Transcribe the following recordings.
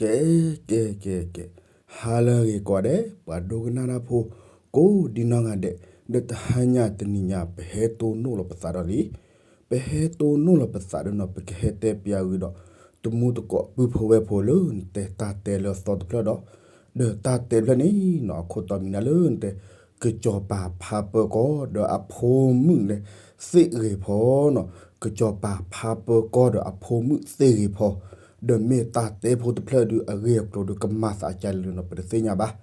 ကဲ ကဲ ကဲ ကဲ, ဟါလၢအဂ့ၤကိးဂၤဒဲး ပှၤဒိကနၣ်တၢ်ဖိ ကိးဒံနီၢ်ဂၤဒဲး, ဒီးတဟါညါတနံၤညါ ပဟဲတိၢ်နီၣ်လီၤပသးဒီးလံ. ပဟဲတိၢ်နီၣ်လီၤပသးဒီးနီၤ ပကဟဲတဲပျးဂ့ၤဒီး တမူတကိးပုၢ်ဖိဝဲၢ်ဖိလၢနတဲတၢ်တဲလၢအသီတဖျၢၣ်ဒီး, ဒီးတၢ်တဲဖျၢၣ်န့ၣ်နီၤ အခိၣ်တီမံၤဒၣ်လၢနတဲ ကစီၤပၤဖးပၢၤကီၢ် ဒီးအဖိမုၣ်လၢသ့ၣ်ဂ့ၤဖီနီၤ, ကစီၤပၤဖးပၢၤကီၢ်ဒီးအဖိမုၣ်သ့ၣ်ဂ့ၤဖီ, ဒီးမ့ၢ်တၢ်တဲဖိတဖျၢၣ်ဒုးအဂ့ၢ်အကျိၤဒုးကမၤသးကလဲၣ်နီၤ ပတသ့ၣ်ညါဘၣ်.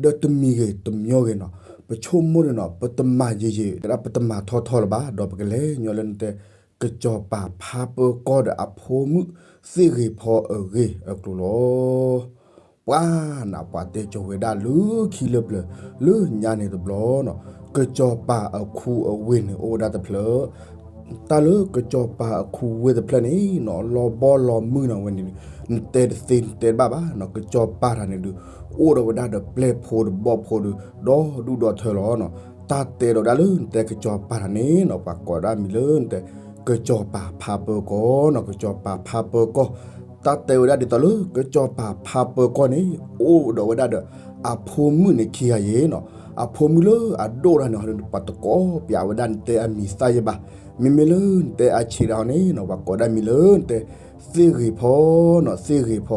ဒီးတမံၤဂ့ၤတမံၤဂ့ၤနီၤ ပဆိကမိၣ်န့ၣ်နီၤ ပတမၤယံာ်ယံာ် ဒၣ်ပတမၤထီထီလၢၤဘၣ် ဒီးပကလဲၤညီလၢနတဲ ကစီၤပၤဖးပၢၤကီၢ်ဒီးအဖိမုၣ်သ့ၣ်ဂ့ၤဖီအဂ့ၢ်အကျိၤလီၤ. ပှၤနးပှၤတဲကၠီၤဝဲဒၣ်လၢခံလၢပျၢၤ လၢညါန့ၣ်တဘျီနီၤ ကစီၤပၤအခူအဝ့ၢ်န့ၣ်အိၣ်ဝဲဒၣ်တဖျၢၣ် တၢ်လၢကစီၤပၤအခူဝ့ၢ်တဖျၢၣ်န့ၣ်နီၤ လီၤဘီလီၤမုၢ်နီၤဝဲန့ၣ် နတဲတသ့နတဲတဘၣ်ဘၣ်နီၤ ကစီၤပၤတၢ်န့ၣ်ဒုး အိၣ်ဒီးဝဲဒၣ်ဒီးပျဲၢ်ဖိဒီးဘီၣ်ဖိဒီး ဒီဒူၣ်ဒီထၢလီၤနီၤ. တၢ်တဲဒီးဒၣ်လၢနတဲကစီၤပၤတၢ်န့ၣ်နီၤ ပှၤကိးဒၣ်မံၤလၢနတဲ ကစီၤပၤဖးပၢၤကီၢ်နီၤ ကစီၤပၤဖးပၢၤကီၢ် တၢ်တဲဝဲဒၣ်ဒ်သိးလၢကစီၤပၤဖးပၢၤကီၢ်န့ၣ် အိၣ်ဒီးဝဲဒၣ်ဒီး အဖိမုၣ်န့ၣ်ခံဂၤယဲနီၤ အဖိမုၣ်လၢအဒိၣ်တၢ်န့ၣ် ပှၤတကိးပျးဝဲဒၣ်နတဲအမံၤသၣ်ယဲဘၣ်. မ့မ့ၢ်လၢနတဲအဆံးတၢ်ဟီန့ၣ်နီၤ ပှၤကိးဒၣ်မံၤလၢနတဲ သ့ၣ်ဂ့ၤဖီနီၤ သ့ၣ်ဂ့ၤဖီ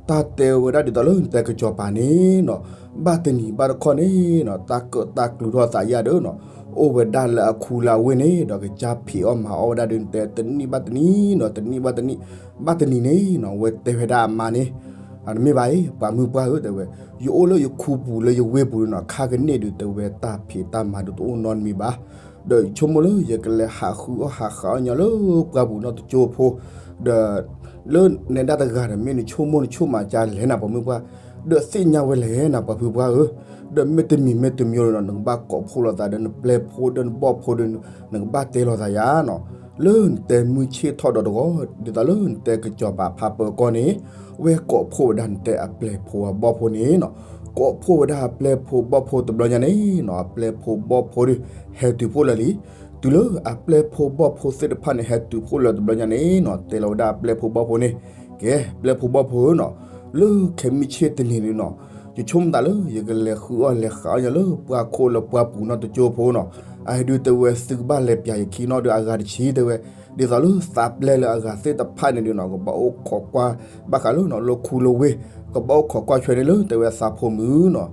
တၢ်တဲဝဲဒၣ်ဒ်သိးလၢနတဲကစီၤပၤန့ၣ်နီၤ ဘၣ်တနံၤဘၣ်တခီန့ၣ်နီၤ တၢ်ကၢၣ်တၢ်ကျူထီၣ်သးယါဒီးနီၤ အိၣ်ဝဲဒၣ်လၢအခူလၢအဝ့ၢ်န့ၣ်ဒီး ကစၢ်ဖံးအီၣ်မၤအီၣ်ဝဲဒၣ်ဒီး နတဲတနံၣ်ဘၣ်တနံၣ်နီၤ တနံၣ်ဘၣ်တနံၣ် ဘၣ်တနံၤန့ၣ်နီၤ ဝဲတဲဝဲဒၣ်အမါန့ၣ် အတမ့ၢ်ဘၣ်အံၤ ပှၤမုၢ်ပှၢ်ဧၢ တဲဝဲ ယအိၣ်လၢယခူပူၤလၢယဝ့ၢ်ပူၤန့ၣ်နီၤ ခါကန့ၣ်ဒုးတဲဝဲတၢ်ဖံးတၢ်မၤဒုးတအိၣ်နီတမံၤဘၣ် ဒီးယဆိကမိၣ်လၢယကလဲၤဟးဃုအီၣ်ဟးဃုအီၣ်ညီလၢပှၢ်ပူၤနီတကၠိဖိ ဒီး လၢနဲဒၣ်တဂၤဒီး မ့ၢ်နဆိကမိၣ်နဆိကမးကလဲၣ်နၤပှၤမုၢ်ပှၢ် ဒီးသ့ၣ်ညါဝဲလဲၣ်နၤပှၤဖုပှၢ်ဧၢ ဒီးမ့တမံၤမ့တမံၤဒီးနီၤ နကဘၣ်ကိးဖှိၣ်လိာ်သးဒီးနပျဲၢ်ဖိဒီးနဘီၣ်ဖိဒီး နကဘၣ်တဲလိာ်သးယါနီၤ လၢနတဲမုၢ်ဆ့ၣ်ထီၣ်ဒီးတဂီၤ ဒ်သိးလၢနတဲကစီၤပၤဖးပၢၤကီၢ်န့ၣ် ဝဲကိးဖှိၣ်ဝဲဒၣ်နတဲအပျဲၢ်ဖိအဘီၣ်ဖိန့ၣ်နီၤ ကိးဖှိၣ်ဝဲဒၣ်အပျဲၢ်ဖိဘီၣ်ဖိတဘျီညါန့ၣ်နီၤ အပျဲၢ်ဖိဘီၣ်ဖိဒီး ဟဲတုၤဖှိၣ်လၢာ်လံ တုၤလၢအပျဲၢ်ဖိဘီၣ်ဖိသ့ၣ်တဖၣ်န့ၣ် ဟဲတုၤဖှိၣ်လၢာ်တဘျီညါန့ၣ်နီၤ တဲလီၤဝဲဒၣ်အပျဲၢ်ဖိဘီၣ်ဖိန့ၣ် ကဲ ပျဲၢ်ဖိဘီၣ်ဖိဧၢနီၤ လၢခဲမုၢ်ဆ့ၣ်တနံၤန့ၣ်နီၤ ယဆိကမိၣ်သးလၢ ယကလဲၤဃုအီၣ်လဲၤဃုအီၣ်ညီလၢပှၢ်ခိၣ်လၢပှၢ်ပူၤနီတကၠိဖိနီၤ အဟဲဒုးတဲဝဲသုကဘၣ်လဲၤပျးယခံနီၣ်ဒီးအဂၤတဆံတဲဝဲ ဒ်သိးလၢသးပျဲၢ်လၢအဂၤသ့ၣ်တဖၣ်န့ၣ်ဒုးနီၤ ကဘၣ်အိၣ်ခိးကွၢ် ဘၣ်ဃးလၢနီၤ လၢခူလၢဝ့ၢ် ကဘၣ်အိၣ်ခိးကွၢ်ဆွဲန့ၣ်လၢတဲဝဲသးဖိမုၣ်နီၤ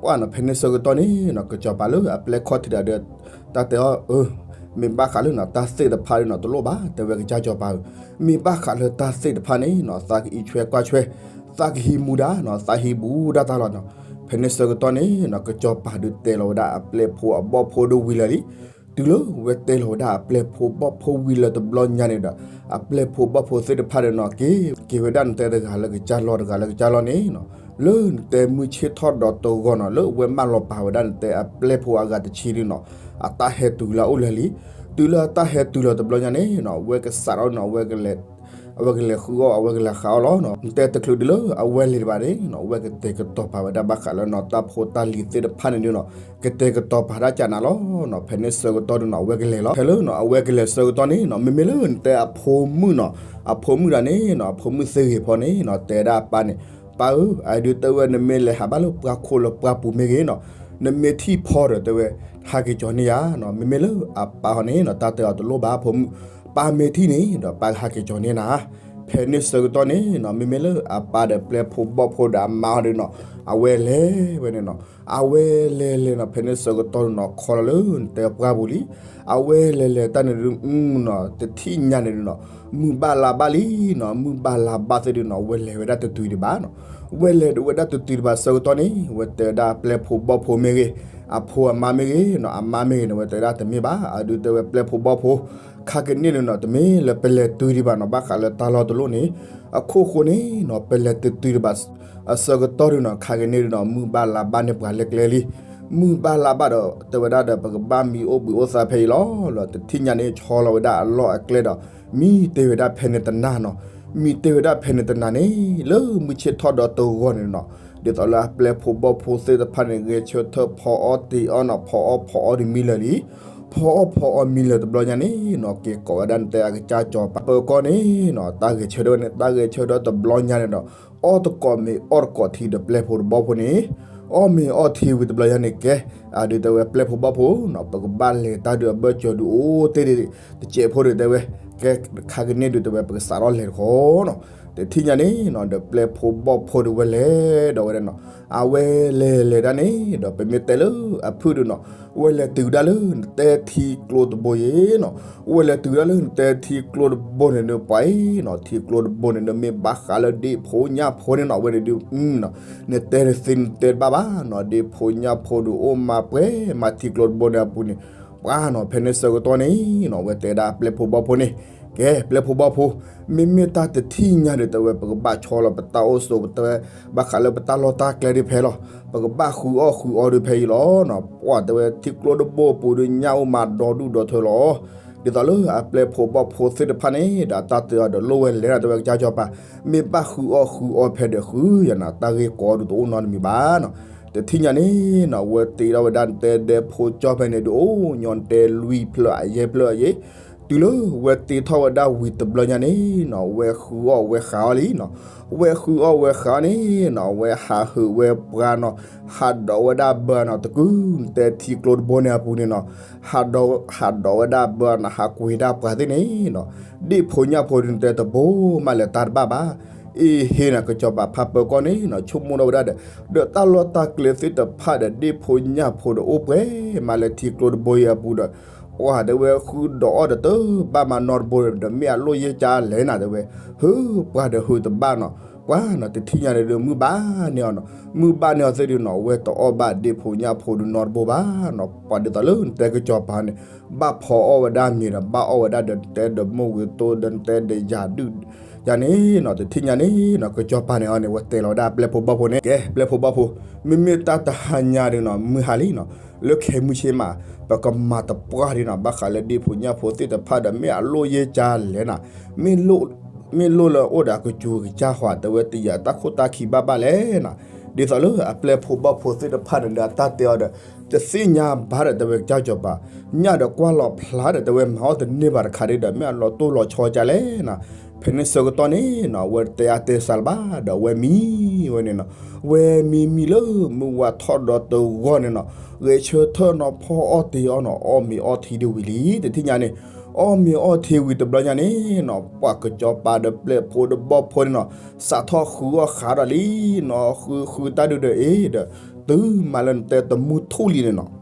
ပှၢ်နီၤ ဖဲန့ၣ်ဆၢကတီၢ်န့ၣ်နီၤ ကစီၤပၤလၢအပျဲၢ်ခီၣ်ထံးဒီး တၢ်တဲအီၤ အၢ မ့ၢ်ဘၣ်ဃးလၢနီၤ တၢ်သ့ၣ်တဖၣ်ဒုးနီၤ တလိၣ်ဘၣ် တဲဝဲကစၢ်စီၤပၤဧၢ မ့ၢ်ဘၣ်ဃးလၢတၢ်သ့ၣ်တဖၣ်န့ၣ်နီၤ သးကအံးဆွဲကွၢ်ဆွဲ သးကဟံးမူဒါနီၤ သးဟံးဘူးဒၣ်တၢ်လီၤနီၤ ဖဲန့ၣ်ဆၢကတီၢ်န့ၣ်နီၤ ကစီၤပၤဒုးတဲလီၤဝဲဒၣ်အပျဲၢ်ဖိအဘီၣ်ဖိဒုးဝံၤလၢာ်လံ တုၤလၢဝဲတဲလီၤဝဲဒၣ်အပျဲၢ်ဖိဘီၣ်ဖိဝံၤလၢာ်တဘျီညါန့ၣ်ဒီး အပျဲၢ်ဖိဘီၣ်ဖိသ့ၣ်တဖၣ်န့ၣ်နီၤ က့ၤ က့ၤဝဲဒၣ်နတဲတဂၤလၢကစၢ်လီၢ်တဂၤလၢကစၢ်လီၢ်န့ၣ်နီၤ လၢနတဲမုၢ်ဆ့ၣ်ထီၣ်ဒီးတဂီၤနီၤ လၢအဝဲမၢလီၤပာ်ဝဲဒၣ်နတဲအပျဲၢ်ဖိအဂၤတဆံဒုးနီၤ အတၢ်ဟဲတုၤလၢအအိၣ်လၢာ်လံ တုၤလၢအတၢ်ဟဲတုၤလီၤတဘျီညါန့ၣ်နီၤ အဝဲကစးထီၣ်နီၤ အဝဲကလဲၤ အဝဲကလဲၤဃုအီၣ် အဝဲကလဲၤဃုအီၣ်လီၤနီၤ နတဲတချုးဒုးလၢအဝဲလဲၤတဘၣ်န့ၣ်နီၤ အဝဲကတဲာ်ကတီၤပာ်ဝဲဒၣ်ဘၣ်ဃးလၢနီၤ တၢ်ဖိတၢ်လံၤသ့ၣ်တဖၣ်န့ၣ်ဒုးနီၤ ကတဲာ်ကတီၤပာ်ဒၣ်ကနၤလီၤနီၤ ဖဲန့ၣ်ဆၢကတီၢ်ဒုးနီၤ အဝဲကလဲၤလီၤ ဖဲလၢနီၤ အဝဲကလဲၤဆၢကတီၢ်န့ၣ်နီၤ မ့မ့ၢ်လၢနတဲအဖိမုၣ်နီၤ အဖိမုၣ်တဂၤန့ၣ်နီၤ အဖိမုၣ်သ့ၣ်ဂ့ၤဖီန့ၣ်နီၤ တဲဒၣ်အပၢ်န့ၣ် ပၢ်ဧၢ အဒုးတဲဝဲနမ့ၢ်လဲၤဟးဘၣ်လၢပှၢ်ခိၣ်လၢပှၢ်ပူၤမ့ၢ်ဂ့ၤနီၤ နမ့ၢ်ထံၣ်ဖီဒီးတဲဝဲ ဟးက့ၤကၠီၤန့ၢ်ယၤနီၤ မ့မ့ၢ်လၢအပၢ်ဟီန့ၣ်နီၤ တၢ်တဲအီၤတလိၣ်ဘၣ်အဖိမုၣ် ပၢ်မ့ၢ်ထံၣ်န့ၣ်ဒီးပၢ်ကဟးက့ၤကၠီၤန့ၢ်နၤ ဖဲန့ၣ်ဆၢကတီၢ်န့ၣ်နီၤ မ့မ့ၢ်လၢအပၢ်ဒီးပျဲၢ်ဖိဘီၣ်ဖိဒီးအမါဟီဒုးနီၤ အဝဲလဲၤဝဲန့ၣ်နီၤ အဝဲလဲၤလဲၤနီၤ ဖဲန့ၣ်ဆၢကတီၢ်ဒုးနီၤ ခီလီၤလၢနတဲပှၢ်ပူၤလံ အဝဲလဲၤလဲၤတၢ်န့ၣ်ဒုးနီၤ တထံၣ်ညါန့ၣ်ဒုးနီၤ မုၢ်ဘၣ်လါဘၣ်လံနီၤ မုၢ်ဘၣ်လါဘၣ်သ့ၣ်ဒုးနီၤ ဝဲလဲၤဝဲဒၣ်တတုၤဒံးဘၣ်နီၤ ဝဲလဲၤဝဲဒၣ်တတုၤဒံးဘၣ်ဆၢကတီၢ်န့ၣ် ဝဲတဲဝဲဒၣ်ပျဲၢ်ဖိဘီၣ်ဖိမ့ၢ်ဂ့ၤ အဖိအမါမ့ၢ်ဂ့ၤနီၤ အမါမ့ၢ်ဂ့ၤန့ၣ် ဝဲတဲဒၣ်တမ့ၢ်ဘၣ် အဒုးတဲဝဲပျဲၢ်ဖိဘီၣ်ဖိ ခါကန့ၣ်ဒုးနီၤ တမ့ၢ်လၢပလဲၤတုၤဒံးဘၣ်နီၤ ဘၣ်ဃးလၢတၢ်လီၢ်တလိၣ်န့ၣ် အခိၣ်ဃိန့ၣ်နီၤ ပလဲၤတတုၤဒံးဘၣ် အဆၢကတီၢ်ဒုးနီၤ ခါကန့ၣ်ဒုးနီၤ မုၢ်ဘၣ်လါဘၣ်န့ၢ်ပှၤလၢကျဲလံ မုၢ်ဘၣ်လါဘၣ်ဒီး တဲဝဲဒၣ်ဒီး ပကဘၣ်မံအိၣ်ဘှံးအိၣ်သါဖဲအံၤလီၤ လီၤ တထံၣ်ညါန့ၣ် ဆီလီၤဝဲဒၣ်အလီၢ်အကျဲဒီး မံတ့ၢ်ဝဲဒၣ်ဖဲန့ၣ်တနၤနီၤ မံတ့ၢ်ဝဲဒၣ်ဖဲန့ၣ်တနၤန့ၣ် လၢမုၢ်ဆ့ၣ်ထီၣ်ဒီးတဂီၤန့ၣ်နီၤ ဒ်သိးလၢအပျဲၢ်ဖိဘီၣ်ဖိသ့ၣ်တဖၣ်န့ၣ် ဂဲၤဆၢထၢၣ်ဖီအီၣ်တ့ၢ်အီၣ်နီၤ ဖီအီၣ်ဖီအီဒုးမံလၢာ်လံ ဖီအီၣ်ဖီအီမံလၢာ်တဘျီညါန့ၣ်နီၤ က့ၤကိးဝဲဒၣ်နတဲအကစၢ်စီၤပၤပၢၤကီၢ်န့ၣ်နီၤ တၢ်ဂဲၤဆၢထၢၣ်ဝဲန့ၣ် တၢ်ဂဲၤဆၢထၢၣ်တဘျီညါန့ၣ်ဒီး အီၣ်တကိးမ့ၤအီၣ်တကိးထံဒီးပျဲၢ်ဖိတဘီဖိန့ၣ်, အီၣ်မ့ၤအီၣ်ထံဝံၤတဘျီညါန့ၣ်ကဲ, အဒုးတဲဝဲပျဲၢ်ဖိဘီဖိနီၤ ပကဘၣ်လဲၤတၢ်ဒုးအဘၢၣ်စၢၤဒုးအိၣ်တ့ၢ်ဒံး တစဲးဖိဒုးတဲဝဲ, ကဲခါကန့ၢ်ဒုးတဲဝဲ ပကစးထီၣ်လဲၤတခီနီၤ. တထံၣ်ညါန့ၣ်နီၤ ဒီးပျဲၢ်ဖိဘီဖိဒုးဝဲလဲၤဒီးဝဲဒၣ်နီၤ, အဝဲလဲၤလဲၤဒၣ်န့ၣ်ဒီး ပမ့ၢ်တဲလၢအဖုၣ်ဒုးနီၤ, ဝဲလဲၤတုၤဒၣ်လၢနတဲထံကျိတဘိယ့နီၤ, ဝဲလဲၤတုၤဒၣ်လၢနတဲထံကျိတဘိန့ၣ်ဒုးပှၤအံၤနီၤ, ထံကျိတဘိန့ၣ်ဒုးမ့ၢ်ဘၣ်ဃးလၢဒ့ၣ်ဖိညၣ်ဖိန့ၣ်နီၤ, ဝဲန့ၣ်ဒုး နတဲနသ့နတဲတဘၣ်ဘၣ်နီၤ, ဒ့ၣ်ဖိညၣ်ဖိဒုးအိၣ်မးပှဲၤမးထံကျိတဘိန့ၣ်အပူၤန့ၣ်, ပှၤနီၤ ဖဲန့ၣ်ဆၢကတီၢ်န့ၣ်နီၤ ဝဲတဲဒၣ်ပျဲၢ်ဖိဘီဖိန့ၣ်, ကဲပျဲၢ်ဖိဘီဖိ, မ့မ့ၢ်တၢ်တထံၣ်ညါဒုးတဲဝဲ ပကဘၣ်ဆီလီၤပတၢ်အိၣ်ဆိး ပတဲဝဲ, ဘၣ်ဃးလၢပတၢ်လီၢ်တၢ်ကျဲဒုးဖဲလီၤ, ပကဘၣ်ဃုအီၣ်ဃုအီဒုးဖဲအံၤလီၤနီၤ, ပှၤတဲဝဲထံကျိတဘိပူၤဒုးညၣ်အိၣ်မးဒီဒူၣ်ဒီထၢလီၤ. ဒ်သိးလၢအပျဲၢ်ဖိဘီဖိသ့ၣ်တဖၣ်န့ၣ် ဒီးတၢ်တဲအီၤဒီးလိၣ်ဝဲလဲၤနီၤ တဲဝဲကစၢ်စီၤပၤ, မ့ၢ်ဘၣ်ဃုအီၣ်ဃုအီဖဲဒီးဃုယၤနီၤ, တၢ်ဂ့ၢ်ကီဒုးတအိၣ်နီတမံၤဘၣ်နီၤ. တထံၣ်ညါန့ၣ်နီၤ ဝဲတ့ထီၣ်ဝဲဒၣ်နတဲဒဲဖိကၠီဖဲန့ၣ်ဒုးအိၣ်ညီနတဲလွံၢ်ဖျၢၣ်အယဲၢ်ဖျၢၣ်အယဲၢ်, တုၤလၢဝဲတ့ထီၣ်ဝဲဒၣ်ဝံၤတဘျီညါန့ၣ်နီၤ ဝဲဃုအီၣ်ဝဲဃးအီၣ်လံနီၤ, ဝဲဃုအီၣ်ဝဲဃးအီၣ်န့ၣ်နီၤ ဝဲဟးဟုးဝဲပှၤနီၤ, ဟးဒိးဝဲဒၣ်ဘၢနီၤ တကုၤနတဲထံကျိတဘိန့ၣ်အပူၤန့ၣ်နီၤ, ဟးဒိးဝဲဒၣ်ဘၢနီၤ ဟးကွံာ်ဒၣ်ပှၤသ့ၣ်န့ၣ်နီၤ, ဒ့ၣ်ဖိညၣ်ဖိဒုးနတဲတဘိမးလဲၤတၢ်တဘၣ်ဘၣ်, အ့ဟ့နီၤ ကစီၤပၤဖးပၢၤကီၢ်န့ၣ်နီၤ ဆိကမိၣ်ထီၣ်ဝဲဒၣ်ဒီး, ဒီးတၢ်လီၢ်တၢ်ကျဲသ့ၣ်တဖၣ်ဒီး ဒ့ၣ်ဖိညၣ်ဖိဒီးအိၣ်ပှဲၤမးလၢထံကျိတဘိအံၤအပူၤဒီး, ပှၤတဲဝဲဃုဒိးအီၣ်ဒီးတဘၣ်မးနီတဘိဒီး မ့ၢ်အလိၣ်ယဲၢ်ကၢလဲၣ်နၤတဲဝဲ, ဟုးပှၤဒီးဟုးတဘၣ်နီၤ, ပှၤနီၤ တထံၣ်ညါန့ၣ်ဒုးမုၢ်ဘၣ်န့ၢ်အီၤနီၤ, မုၢ်ဘၣ်န့ၢ်အီၤသ့ၣ်ဒုးနီၤ ဝဲတအီၣ်ဘၣ်ဒ့ၣ်ဖိညၣ်ဖိဒုးနီတဘိဘၣ်နီၤ, ပှၤဒ်သိးလၢနတဲကစီၤပၤန့ၣ် ဘၣ်ဖီအီၣ်ဝဲဒၣ်မ့ၤဒီး ဘၣ်အီၣ်ဝဲဒၣ်ဒီးနတဲဒီးမိၢ်ဝ့ၤတိဒီးနတဲဒီးယၤဒုၣ် ယၤန့ၣ်နီၤ တထံၣ်ညါန့ၣ်နီၤ ကစီၤပၤန့ၣ်အီၤန့ၣ် ဝဲတဲလီၤဝဲဒၣ်ပျဲၢ်ဖိဘီဖိန့ၣ် ကဲပျဲၢ်ဖိဘီဖိ, မ့မ့ၢ်တၢ်တဟါညါဒုးနီၤ မုၢ်ဟါလံနီၤ, လၢခဲမုၢ်ဆ့ၣ်မး ပကမၤတပှၢ်ဒုးနီၤ ဘၣ်ဃးလၢဒ့ၣ်ဖိညၣ်ဖိသ့ၣ်တဖၣ်ဒီး မ့ၢ်အလိၣ်ယဲၢ်ကၢလဲၣ်နၤ, မ့ၢ်လိၣ်လၢအိၣ်ဒီးအကစူၤကစၢ်ဃီ တဲဝဲတယာ်တၢ်ခိၣ်တၢ်ခံဘၣ်ဘၣ်လဲၣ်နၤ, ဒ်သိးလၢအပျဲၢ်ဖိဘီဖိသ့ၣ်တဖၣ်န့ၣ်ဒီး အတၢ်တဲအီၤဒီး တသ့ၣ်ညါဘၣ်ဒီး တဲဝဲကစၢ်စီၤပၤ, ညၣ်ဒီးကွၢ်လီၤဖျါဒီး တဲဝဲမၤအီၣ်တန့ၢ်ဘၣ်တခါဒီး မ့ၢ်အလီၤတိၢ်လီၤဆီကၢလဲၣ်နၤ, ဖဲန့ၣ်ဆၢကတီၢ်န့ၣ်နီၤ အဝဲတတဲအါတဲစှၤလၢၤဘၣ် ဒီးအဝဲမံဝဲန့ၣ်နီၤ, ဝဲမံမံလၢမုၢ်ဝါထီၣ်ဒီးတဂီၢ်န့ၣ်နီၤ, ဂဲၤဆၢထၢၣ်နီၤ ဖီအီၣ်တ့ၤအီၣ်နီၤ အီၣ်မ့ၤအီထံဒုးဝံၤလံ တထံၣ်ညါန့ၣ်, အီၣ်မ့ၤအီထံဝံၤတဘျီညါန့ၣ်နီၤ ပှၤကစီၤပၤဒီးပျဲၢ်ဖိဒီးဘီၣ်ဖိန့ၣ်နီၤ စးထီၣ်ဃုအီၣ်ဃးဒီးလံနီၤ, ဃုဃုတၢ်ဒုးဒီးအ့ဒီး တုၤမးလၢနတဲတမူထူၣ်လံန့ၣ်နီၤ,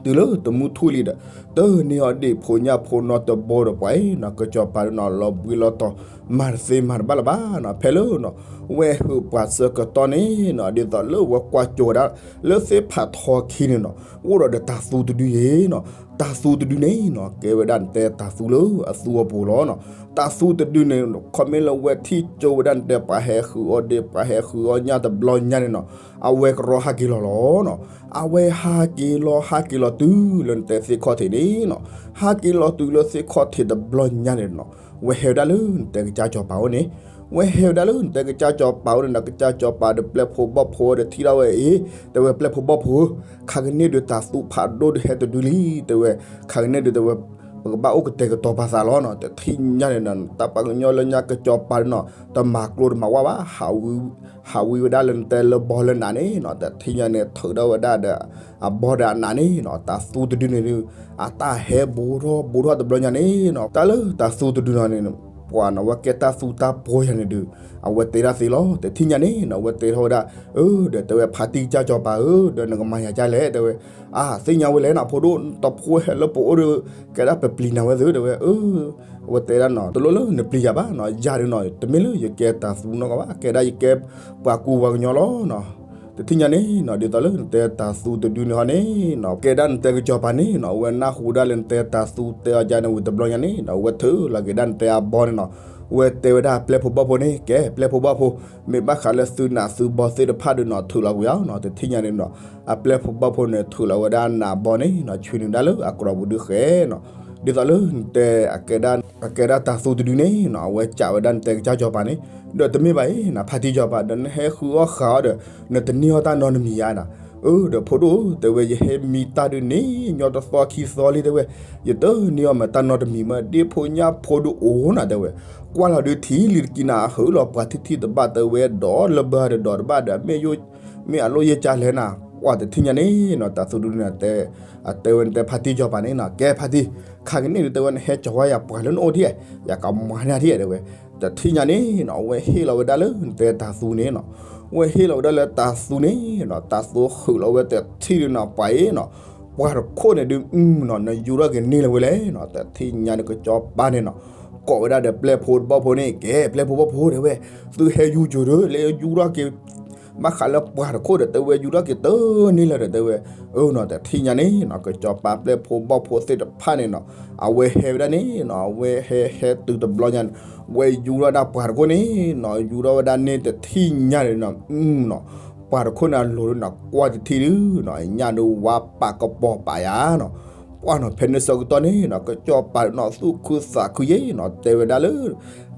တုၤလၢတမူထူၣ်လံဒီး တန့ၢ်အီၤဒ့ၣ်ဖိညၣ်ဖိနီတဘိဒီးပှၤအံၤနီၤ ကစီၤပၤဒုးနီၤ လီၤဘှံးလီၤတီၤ မၤတသ့မၤတဘၣ်လၢၤဘၣ်နီၤ, ဖဲလၢနီၤ ဝဲဟုးပှၤဆၢကတီၢ်န့ၣ်နီၤ ဒ်သိးလၢဝဲကွၢ်ကၠိဝဲဒၣ် လၢသ့ၣ်ဖးထီခံန့ၣ်နီၤ အိၣ်ဒီးဒီးတၤသူတဒုယ့ၤနီၤ, တၤသူတဒုန့ၣ်နီၤ ကဲဝဲဒၣ်နတဲတၤသူလၢအသူအပူၤလီၤနီၤ, တၤသူတဒုန့ၣ် ခီမ့ၢ်လၢဝဲထံၣ်ကၠိဝဲဒၣ်နတဲပှၤဟဲဃုအီၣ်ဒ့ၣ် ပှၤဟဲဃုအီၣ်ညၣ်တဘျီညါန့ၣ်နီၤ အဝဲကရီဟးက့ၤလီၤလီၤနီၤ, အဝဲဟးက့ၤလီၤဟးက့ၤလီၤတုၤလၢနတဲသ့ၣ်ခီၣ်ထံးန့ၣ်နီၤ, ဟးက့ၤလီၤတုၤလၢသ့ၣ်ခီၣ်ထံးတဘျီညါန့ၣ်နီၤ, ဝဲဟဲဝဲဒၣ်လၢနတဲကစၢ်စီၤပၤအိၣ်န့ၣ်, ဝဲဟဲဝဲဒၣ်လၢနတဲကစၢ်စီၤပၤအိၣ်န့ၣ်နီၤ, ကစၢ်စီၤပၤဒီးပျဲၢ်ဖိဘီၣ်ဖိဒီးထံၣ်ဒၣ်ဝဲအံၤ, တဲဝဲပျဲၢ်ဖိဘီၣ်ဖိဧၢ, ခါကန့ၣ်ဒုးတၤသူဖးဒိၣ်ဒုးဟဲတဒုလံ, တဲဝဲ, ခါကန့ၣ်ဒုးတဲဝဲ ပကဘၣ်အိၣ်ကတဲာ်ကတီၤပာ်သးလီၤနီၤ, တထံၣ်ညါန့ၣ်နီၤ တၢ်ပှၤကညီလၢညါကစီၤပၤန့ၣ်နီၤ တမၤကျိတမၤဝါဘၣ်, ဟးဝံဝဲဒၣ်လၢနတဲလၢဘီလၢနးန့ၣ်နီၤ, တထံၣ်ညါန့ၣ် ထုးထီၣ်ဝဲဒၣ်ဒီး အဘီဒီးအနးန့ၣ်နီၤ, တၤသူတဒုန့ၣ်ဒုး အတၢ်ဟဲဘူးထီၣ်ဘူးထီၣ်တဘျီညါန့ၣ်နီၤ, တၢ်လၢတၤသူတဒုနီၤန့ၣ် ပှၤနီၤ ဝဲကဲတၢ်သူတၢ်ပှီၤယၤန့ၣ်ဒုး အဝဲတဲဒၣ်သ့လီၤ, တထံၣ်ညါန့ၣ်နီၤ အဝဲတဲထီၣ်ဝဲဒၣ်, အၢ ဒီးတဲဝဲဖါတံၢ်ကစၢ်စီၤပၤဧၢ, ဒီးနကမၤယၤဒ်လဲၣ် တဲဝဲ, အါ သ့ၣ်ညါဝဲလဲၣ်နီၤ ဖိဒိၣ် တဖိဟဲလၢပအိၣ်ဒီး ကဲဒၣ်ပပျံၤနၤဝဲသ့ တဲဝဲ, အၢ အဝဲတဲဒၣ်နီၤ တလိၣ်လၢနပျံၤယၤဘၣ်နီၤ, ယၤဒုးနီၤ တမ့ၢ်လၢယကဲတၤသူနီတဂၤဘၣ်, ကဲဒၣ်ယကဲပှၤကူပှၤကညီလီၤနီၤ, တထံၣ်ညါန့ၣ်နီၤ ဒ်သိးလၢနတဲတၤသူတဒုန့ၣ်ဟီန့ၣ်နီၤ ကဲဒၣ်နတဲကစီၤပၤန့ၣ်နီၤ အဝဲနၢ်ဟူဒၣ်လၢနတဲတၤသူတဲအီၤယၤန့ၣ်ဝံၤတဘျီညါန့ၣ်နီၤ အဝဲထုးလီၤက့ၤဒၣ်နတဲအဘီန့ၣ်နီၤ, အဝဲတဲဝဲဒၣ်ပျဲၢ်ဖိဘီၣ်ဖိန့ၣ် ကဲပျဲၢ်ဖိဘီၣ်ဖိ, မ့ၢ်ဘၣ်ဃးလၢသုနးသုဘီသ့ၣ်တဖၣ်ဒုးနီၤ ထုးလီၤကွံာ်အီၤနီၤ, တထံၣ်ညါန့ၣ်နီၤ အပျဲၢ်ဖိဘီၣ်ဖိန့ၣ် ထုးလီၤဝဲဒၣ်နးဘီန့ၣ်နီၤ ဆွံနုာ်ဒၣ်လၢအကြီပူၤဒုးဃဲနီၤ, ဒ်သိးလၢနတဲ အကဲဒၣ်တၤသူတဒုန့ၣ်နီၤ အဝဲကးဝဲဒၣ်နတဲကစၢ်စီၤပၤန့ၣ်, ဒီးတမ့ၢ်ဘၣ်အံၤ နဖါတံၢ်စီၤပၤ ဒီးနဟဲဃုအီၣ်ဃးအီၣ်ဒီး နတန့ၢ်အီၣ်တၢ်နီတမံၤယါနီၤ, အၢ ဒီးဖိဒိၣ်ဧၢ တဲဝဲ ယဟဲမံတၢ်ဒုးန့ၣ် ညီတသီခံသီလံ တဲဝဲ, ယတန့ၢ်အီၣ်မးတၢ်နီတမံၤမး ဒ့ၣ်ဖိညၣ်ဖိဒုးအိၣ်နၤ တဲဝဲ, ကွၢ်လီၤဒုးထံလံၤတကံနၤ အဟုးလီၤပှၤထံထံတဘၣ် တဲဝဲ ဒီးလၢဘၢဒီးဒီးတဘၣ်ဒီး မ့ၢ်အလိၣ်ယဲၢ်ကၢလဲၣ်နၤ, ပှၢ်တထံၣ်ညါန့ၣ်နီၤ တၢ်သူဒုးန့ၣ် အတဲဝဲန့ၣ် တဲဖါတံၢ်ကၠီၤပၤန့ၣ်နီၤ ကဲဖါတံၢ် ခါကန့ၣ်ဒုး တဲဝဲ နဟဲကၠီၤဝဲယၤပှၤလၢနအိၣ်ထံၣ်ဧါ ယကမၤန့ၢ်ထံၣ်ဧါ တဲဝဲ, တထံၣ်ညါန့ၣ်နီၤ အဝဲဟ့ၣ်လီၤဝဲဒၣ်လၢနတဲတၢ်သူန့ၣ်နီၤ, အဝဲဟ့ၣ်လီၤဝဲဒၣ်လၢတၢ်သူန့ၣ်နီၤ တၢ်သူဟုးလီၤဝဲတထံၣ်ဒုးနီၤ ပှၤအံၤနီၤ, ပှၢ်တခိၣ်န့ၣ်ဒုးနီၤ နယူၤထီၣ်က့ၤန့ၢ်လၢၤဝဲလဲၣ်နီၤ တထံၣ်ညါန့ၣ် ကၠီၤပၤန့ၣ်နီၤ ကိးဝဲဒၣ်ဒီးပျဲၢ်ဖိတဘီၣ်ဖိန့ၣ် ကဲ ပျဲၢ်ဖိဘီၣ်ဖိ တဲဝဲ, သုဟဲယူၤကၠိၤဒီး လၢယူၤထီၣ်က့ၤ ဘၣ်ဃးလၢပှၢ်တခိၣ်ဒီး တဲဝဲ ယူၤထီၣ်က့ၤတန့ၢ်လၢၤဒီး တဲဝဲ, အၢနီၤ တထံၣ်ညါန့ၣ်နီၤ ကၠီၤပၤပျဲၢ်ဖိဘီၣ်ဖိသ့ၣ်တဖၣ်န့ၣ်နီၤ အဝဲဟဲဝဲဒၣ်န့ၣ်နီၤ အဝဲဟဲဟဲတုၤတဘျီညါန့ၣ် ဝဲယူၤထီၣ်ဒၣ်ပှၢ်တခိၣ်န့ၣ်နီၤ ယူၤထီၣ်ဝဲဒၣ်န့ၣ်တထံၣ်ညါန့ၣ်နီၤ နီၤ ပှၢ်တခိၣ်န့ၣ်အလိၤဒုးနီၤ ကွၢ်တထံၣ်ဒုးနီၤ ညၣ်ဒုးဝါပာ်ကပီၤပာ်ယၤနီၤ, ပှၢ်နီၤ ဖဲန့ၣ်ဆၢကတီၢ်န့ၣ်နီၤ ကၠီၤပၤနီၤ သူၣ်ခုသးခုယဲနီၤ တဲဝဲဒၣ်လၢ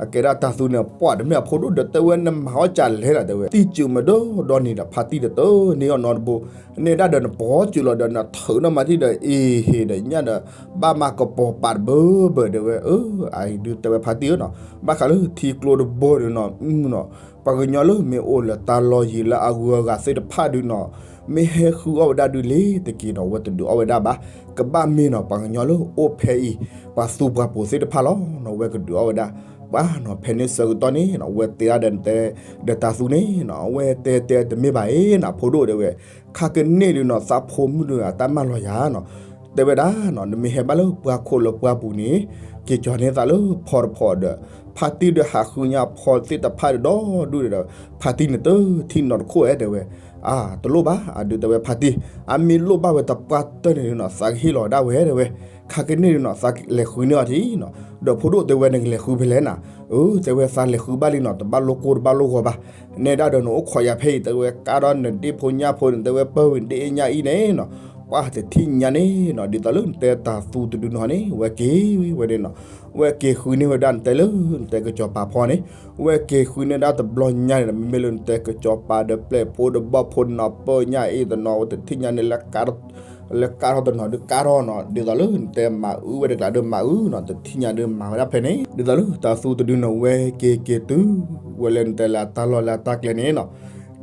အကဲဒၣ်တၢ်သူန့ၣ် ပှၢ်တမ့ၢ်အဖိဒိၣ်ဒီး တဲဝဲ နမၤအီၣ်ကၢလဲၣ်နီၤ တဲဝဲ တံၢ်စူၤမးဒီဒီနံၤဒီး ဖါတံၢ်ဒီးတန့ၢ်အီၣ်နီတဘိ န့ၢ်ဒၣ်ဒီးနပီၤစူၤလီၤဒီး နထုးနီၣ်မၤတံၢ်ဒီး အ့ဟ့ၣ်ဒီးညၣ်ဒီး ဘၣ်မၤကပီၤပာ်တဘၢဘၢ တဲဝဲ, အအံၤဒုး တဲဝဲ ဖါတံၢ်ဧၢနီၤ ဘၣ်ဃးလၢထံကျိတဘိဒုးနီၤ နီၤ ပှၤကညီလၢမ့ၢ်အိၣ်လၢတၢ်လီၢ်ယံၤလၢအဂုၤအဂၤသ့ၣ်တဖၣ်ဒုးနီၤ မ့ၢ်ဟဲဃုအီၣ်ဝဲဒၣ်ဒုးလ့ၤတက့ၤနီၤ ဝဲတဒုးအီၣ်ဝဲဒၣ်ဘၣ်, ကဘၣ်မ့ၢ်နီၤ ပှၤကညီလၢအိၣ်ဖဲအံၤ ပှၤသူပှၤပိာ်သ့ၣ်တဖၣ်လီၤနီၤ ဝဲကဒုးအီၣ်ဝဲဒၣ်, ပှၢ်နီၤဖဲန့ၣ်ဆၢကတီၢ်န့ၣ်နီၤ ဝဲတဲဒၣ်ဒီးတဲ ဒီးတၢ်သူန့ၣ်နီၤ အဝဲတဲတဲတမ့ၢ်ဘၣ်အံၤနီၤ ဖိဒိၣ်တဲဝဲ, ခါကန့ၣ်ဒုးနီၤ သးဖိမုၣ်ဒုးအတၢ်မၢလီၤယၤနီၤ တဲဝဲဒၣ်နီၤ နမ့ၢ်ဟဲဘၣ်လၢပှၢ်ခိၣ်လၢပှၢ်ပူၤန့ၣ် က့ၤကၠီၤန့ၢ်သးလၢဖီတဖီဒီး ဖါတံၢ်ဒီးဟးဃုညါဖီသ့ၣ်တဖၣ်ဒီးဒီဒူၣ်ဒီး ဖါတံၢ်န့ၣ်တထံၣ်နီတခိၣ်ဧဲ တဲဝဲ, အါ တလိၣ်ဘၣ် အဒုးတဲဝဲဖါတံၢ် အမ့ၢ်လိၣ်ဘၣ်ဝဲတပှၢ်တၢၢ်န့ၣ်နီၤ သးကဟ့ၣ်လီၤဝဲဒၣ်ဝဲ တဲဝဲ, ခါကန့ၣ်ဒုးနီၤ သးလဲၤဃုန့ၢ်အီၤထံနီၤ, ဒီးဖိဒိၣ်တဲဝဲ နကလဲၤဃုဖဲလဲၣ်နၤ, အၢ တဲဝဲ သးလဲၤဃုဘၣ်လံနီၤ တဘၣ်လိၣ်ကိၢ်တဘၣ်လိၣ်ဂီၤဘၣ်, နဲဒၣ်ဒီးနအိၣ်ခိးယၤဖဲအံၤ တဲဝဲ ကါထီၣ်နဒ့ၣ်ဖိညၣ်ဖိန့ၣ် တဲဝဲ ပၢၢ်ဝံၤဒ့ၣ်အ့ၣ်ညၣ်အံၤန့ၣ်နီၤ, ပှၢ်တထံၣ်ညါန့ၣ်နီၤ ဒ်သိးလၢနတဲတၢ်သူတဒုနီၤန့ၣ် ဝဲက့ၤဝံၤဝဲန့ၣ်နီၤ, ဝဲက့ၤဃုန့ၢ်ဝဲဒၣ်နတဲလၢ နတဲကစီၤပၤဖီန့ၣ်, ဝဲက့ၤဃုန့ၢ်ဒၣ်တဘျီညါန့ၣ်ဒီး မ့မ့ၢ်လၢနတဲကစီၤပၤဒီးပျဲၢ်ဖိဒီးဘီၣ်ဖိန့ၣ်နီၤ ပၢၢ်ညၣ်အ့ၣ်တနီၤ ဝဲတထံၣ်ညါန့ၣ် လၢကါထီၣ်တနီၤဒုးကါထီၣ်နီၤ ဒ်သိးလၢနတဲမၤအုဝဲတကျးဒီးမၤအုနီၤ တထံၣ်ညါဒုးမၤဝဲဒၣ်ဖဲန့ၣ် ဒ်သိးလၢတၢ်သူတဒုနီၤ ဝဲက့ၤက့ၤတုၤ ဝဲလၢနတဲလၢအတၢ်လီၢ်လၢအတၢ်ကျဲန့ၣ်နီၤ,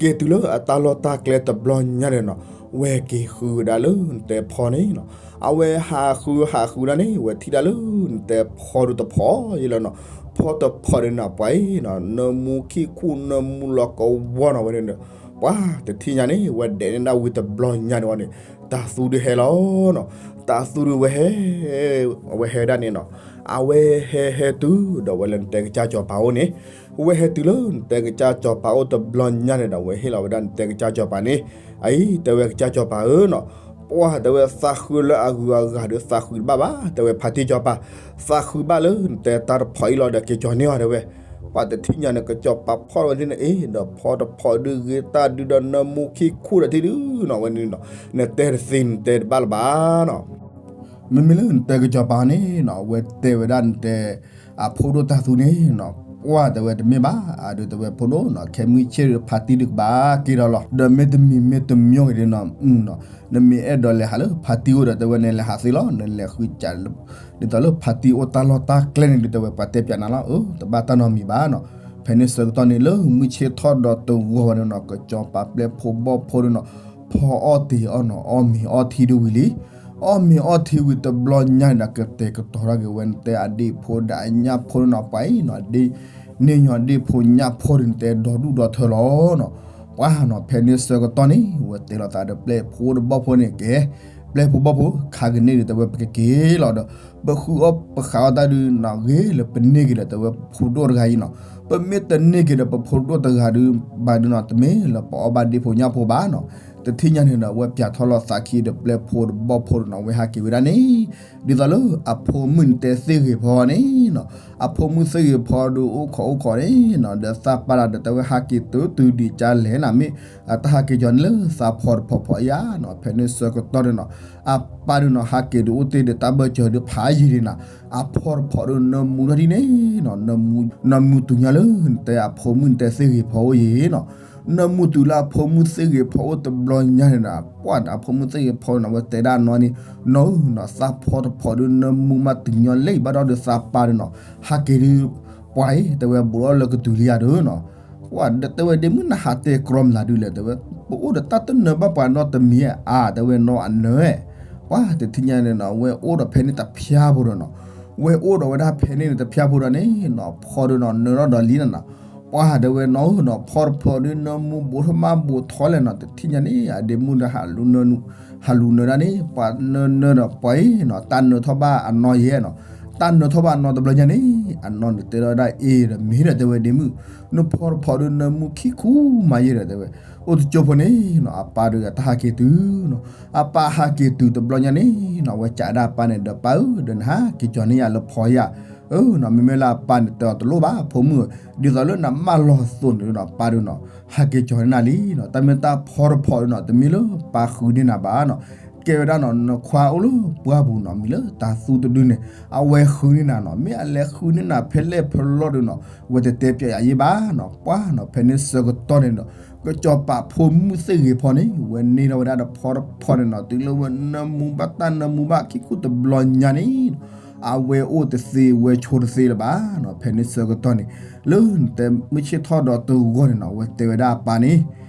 က့ၤတုၤလၢအတၢ်လီၢ်တၢ်ကျဲတဘျီညါန့ၣ်နီၤ, ဝဲက့ၤဃုဝဲဒၣ်လၢနတဲဖီန့ၣ်နီၤ, အဝဲဟးဃုဟးဃုဒၣ်န့ၣ် ဝဲထံၣ်ဒၣ်လၢနတဲဖီဒုးတဖီယဲလီၤနီၤ, ဖီတဖီန့ၣ်နီၤ ပှၤအံၤနီၤ နၢမူခံခူၣ်နၢမူလီၤကဝီၤနီၤဝဲန့ၣ်ဒီး ပှၢ်တထံၣ်ညါန့ၣ် ဝဲဒဲးန့ၢ်ဒၣ်ဝံၤတဘျီညါန့ၣ်ဝဲန့ၣ် တၢ်သူဒုးဟဲလီၤနီၤ, တၢ်သူဒုးဝဲဟဲ အဝဲဟဲဒၣ်န့ၣ်နီၤ, အဝဲဟဲဟဲတုၤဒီးဝဲလၢနတဲကစၢ်ကစီၤပၤအိၣ်န့ၣ်, ဝဲဟဲတုၤလၢနတဲကစၢ်ကစီၤပၤအိၣ်တဘျီညါန့ၣ်ဒီး ဝဲဟ့ၣ်လီၤဝဲဒၣ်နတဲကစၢ်ကစီၤပၤန့ၣ်, အအံၤ တဲဝဲကစၢ်ကစီၤပၤဧၢနီၤ, ပှၢ်တဲဝဲသးဃုလၢအဂုၤအဂၤဒီးသးဃုတဘၣ်ဘၣ် တဲဝဲဖါတံၢ်ကစီၤပၤ, သးဃုဘၣ်လၢနတဲတၢ်တဖီအံၤလီၤဒီးက့ၤကၠီၤန့ၢ်အီၤတဲဝဲ, ပှၢ်တထံၣ်ညါန့ၣ် ကစီၤပၤဖီၣ်ဝဲဒၣ်န့ၣ်အ့ၣ် ဒီးဖီတဖီဒုးဂ့ၤတၢ်ဒုးဒီးနၢမူခံခူၣ်ဒီးထံဒုးနီၤဝဲန့ၣ်နီၤ, နတဲတသ့နတဲတဘၣ်လၢၤဘၣ်နီၤ. မ့မ့ၢ်လၢနတဲကစီၤပၤန့ၣ်နီၤ အဝဲတဲဝဲဒၣ်နတဲ အဖိဒိၣ်တၢ်သူန့ၣ်နီၤ ပှၢ်တဲဝဲတမ့ၢ်ဘၣ် အဒုးတဲဝဲဖိဒိၣ်နီၤ ခဲမုၢ်ဆ့ၣ်ဒီးဖါတံၢ်ဒုးကဘၣ်က့ၤဒီးလီၤ ဒီးမ့တမံၤမ့တမံၤဂ့ၤဒုးနီၤ နမ့ၢ်အဲၣ်ဒိးလဲၤဟးလၢဖါတံၢ်အိၣ်ဒီးတဲဝဲန့ၣ်လဲၤဟးသ့လီၤ နလဲၤဃုစး ဒ်သိးလၢဖါတံၢ်အိၣ်တၢ်လီၢ်တၢ်ကျဲန့ၣ်ဒုးတဲဝဲပှၤတဲပၠးနၤလီၤ အၢ တဘၣ်တၢ်နီတမံၤဘၣ်နီၤ. ဖဲန့ၣ်ဆၢကတီၢ်န့ၣ်လၢမုၢ်ဆ့ၣ်ထီၣ်ဒီးတဂီၤဝဲန့ၣ်နီၤ ကစီၤပၤပျဲၢ်ဖိဘီၣ်ဖိဒုးနီၤ ဖီအီၣ်တ့ၤအီၣ်နီၤ အီၣ်မ့ၤအီၣ်ထံဒုးဝံၤလံ အီၣ်မ့ၤအီၣ်ထံဝံၤတဘျီညါန့ၣ်ဒီး ကတဲာ်ကတီၤထီၣ်က့ၤဝဲနတဲအဒ့ၣ်ဖိဒီးအညၣ်ဖိဒုးနီၤ ပှၤအံၤနီၤ ဒ့ၣ်န့ၢ်ညီဒ့ၣ်ဖိညၣ်ဖိဒုးနတဲဒီဒူၣ်ဒီထၢလီၤနီၤ. ပှၢ်နီၤ ဖဲန့ၣ်ဆၢကတီၢ်န့ၣ် ဝဲတဲလိာ်သးဒီးပျဲၢ်ဖိဒီးဘီၣ်ဖိန့ၣ်ကဲ ပျဲၢ်ဖိဘီၣ်ဖိ ခါကန့ၣ်ဒုးတဲဝဲပကက့ၤလီၤဒီး ပဃုအီၣ်ပဃးအီၣ်တၢ်ဒုးနီၤ ဂ့ၤလၢပန့ၢ်က့ၤဒီးတဲဝဲဖိဒိၣ်တဂၤအံၤနီၤ ပမ့ၢ်တန့ၢ်က့ၤဒီးပဖိဒိၣ်တဂၤဒုး ဘၣ်ဒုးနီၤ တမ့ၢ်လၢပအီၣ်ဘၣ်ဒ့ၣ်ဖိညၣ်ဖိဘၣ်နီၤ. တထံၣ်ညါန့ၣ်ဒီး အဝဲပၠးထီၣ်လီၤသးခံဒီးပျဲၢ်ဖိဒီးဘီၣ်ဖိဒီးနီၤ အဝဲဟးက့ၤဝဲဒၣ်န့ၣ် ဒ်သိးလၢအဖိမုၣ်နတဲသ့ၣ်ဂ့ၤဖီန့ၣ်နီၤ အဖိမုၣ်သ့ၣ်ဂ့ၤဖီဒုးအိၣ်ခိးအိၣ်ခိးန့ၣ်နီၤ ဒီးသးပၢ်တၢ်ဒီးတဲဝဲဟးက့ၤတုၤတုၤဒံးကၢလဲၣ်နၤ မ့ၢ်အတၢ်ဟးက့ၤကၠီၤန့ၣ်လၢသးဖီတဖီဖီယါနီၤ ဖဲန့ၣ်ဆၢကတီၢ်န့ၣ်နီၤ အပၢ်ဒုးနီၤ ဟးက့ၤဒုးအိၣ်တ့ၢ်ဒီးတၢ်ဘၢၣ်စၢၤဒုးဖးယံာ်ဒံးနၤ အဖီတဖီဒုးနၢမူထီၣ်ဒ်န့ၣ်နီၤ နၢမူတုၤညါလၢနတဲအဖိမုၣ်နတဲသ့ၣ်ဂ့ၤဖီအိၣ်ယံၤနီၤ နၢမူတုၤလၢအဖိမုၣ်သ့ၣ်ဂ့ၤဖီအိၣ်တဘျီညါန့ၣ်ဒီး ပှၢ်အဖိမုၣ်သ့ၣ်ဂ့ၤဖီန့ၣ် အဝဲတဲဒၣ်နီၢ်န့ၣ်, နီၢ်ဧၢနီၢ် သးဖီတဖီဒုးနၢမူမးတုၤညီလံ ဘၣ်ဒီးဒုးသးပၢ်ဒုးနီၢ် ဟးက့ၤဒုး ပှၢ်အံၤ တဲဝဲဘူးထီၣ်လၢကတုၤလံယၤဒုးနီၢ်, ပှၢ်တဲဝဲဒ့မုၣ်နဟးတဲကြီမးဒုးလဲၣ် တဲဝဲ, ပအိၣ်ဒီးတၢ်တနၢၤဘၣ်ပှၤနီတမံၤဧါ တဲဝဲနီၢ်အနၢၤ, ပှၢ်တထံၣ်ညါန့ၣ်နီၢ် အဝဲအိၣ်ဒီးဖဲန့ၣ်တဖျါဖိဒီးနီၢ်, ဝဲအိၣ်ဒီးဝဲဒၣ်ဖဲန့ၣ်န့ၣ်တဖျါဖိဒီးန့ၣ်နီၢ် ဖီဒုးနီၢ်နၢထီၣ်ဒီးလံနၤနီၢ်, ပှၢ်တဲဝဲနီၢ်ဧၢနီၢ် ဖီတဖီဒုးနၢမူဘူးထီၣ်မးဘူးထီၣ်လဲၣ်နီၢ် တထံၣ်ညါန့ၣ် အဒ့မုၣ်ဒီး ဟးလူၤနၢဒၣ်န့ၣ် ပှၤနၢနၢဒီးပှၢ်အံၤနီၢ် တၢ်နၢထီၣ်ဘၣ်အနီၢ်ယဲနီၢ်, တၢ်နၢထီၣ်ဘၣ်အနီၢ်တဘျီညါန့ၣ် အနီၢ်န့ၣ်တဲထီၣ်ဝဲဒၣ်အ့ၣ်ဒီးမ့ၢ်ဒီးတဲဝဲဒ့မုၣ်, နဖီတဖီဒုးနၢမူခံခူမးယဲဒီးတဲဝဲ, အိၣ်တကၠိဖိန့ၣ်နီၢ် အပၢ်ဒုးအတၢ်ဟးက့ၤတုၤနီၢ်, အပၢ်ဟးက့ၤတုၤတဘျီညါန့ၣ်နီၢ် အဝဲကးဒၣ်အပၢ်န့ၣ်ဒီး ပၢ်ဧၢ ဒီးနဟးက့ၤကၠီၤန့ၢ်ယၤလၢဖီယၤ အၢနီၢ် မ့မ့ၢ်လၢအပၢ်န့ၣ်တဲအီၤတလိၣ်ဘၣ် ဖိမုၣ်ဧၢ, ဒ်သိးလၢနမၢလီၤသိးန့ၣ်ဒီး ပၢ်ဒုးနီၢ် ဟးက့ၤကၠီၤန့ၢ်နၤလံနီၢ်, တၢ်မ့ၢ်တၢ်ဖီတဖီဒုးနီၢ် တမ့ၢ်လၢပၢ်ဃုန့ၢ်နၤဘၣ်နီၢ်, ကဲဝဲဒၣ်နီၢ် နခွါအိၣ်လၢပှၢ်ပူၤနီၢ် မံၤလၢတၤသူတဒုန့ၣ် အဝဲဃုန့ၢ်နၤနီၢ်, မ့ၢ်အလဲၤဃုန့ၢ်နၤဖဲလဲၣ်ဖဲလဲၣ်ဒုးနီၢ် ဝဲတတဲပျဲယၤယဲဘၣ်နီၢ်, ပှၢ်နီၢ် ဖဲန့ၣ်ဆၢကတီၢ်န့ၣ်ဒီး ကစီၤပၤဖိမုၣ်သ့ၣ်ဂ့ၤဖီန့ၣ် ဝဲန့ၢ်ထီၣ်ဝဲဒၣ်ဒီးဖီတဖီန့ၣ်နီၢ် တုၤလၢဝဲနၢမူဘၣ်တၢ်နၢမူဘၣ်ခံခူတဘျီညါန့ၣ်နီၢ် အဝဲအိၣ်တသ့ဝဲဆိးတသ့လၢၤဘၣ်နီၢ်, ဖဲန့ၣ်ဆၢကတီၢ်န့ၣ် လၢနတဲမုၢ်ဆ့ၣ်ထီၣ်ဒီးတဂီၢ်န့ၣ်နီၢ် အဝဲတဲဝဲဒၣ်အပၢ်န့ၣ်,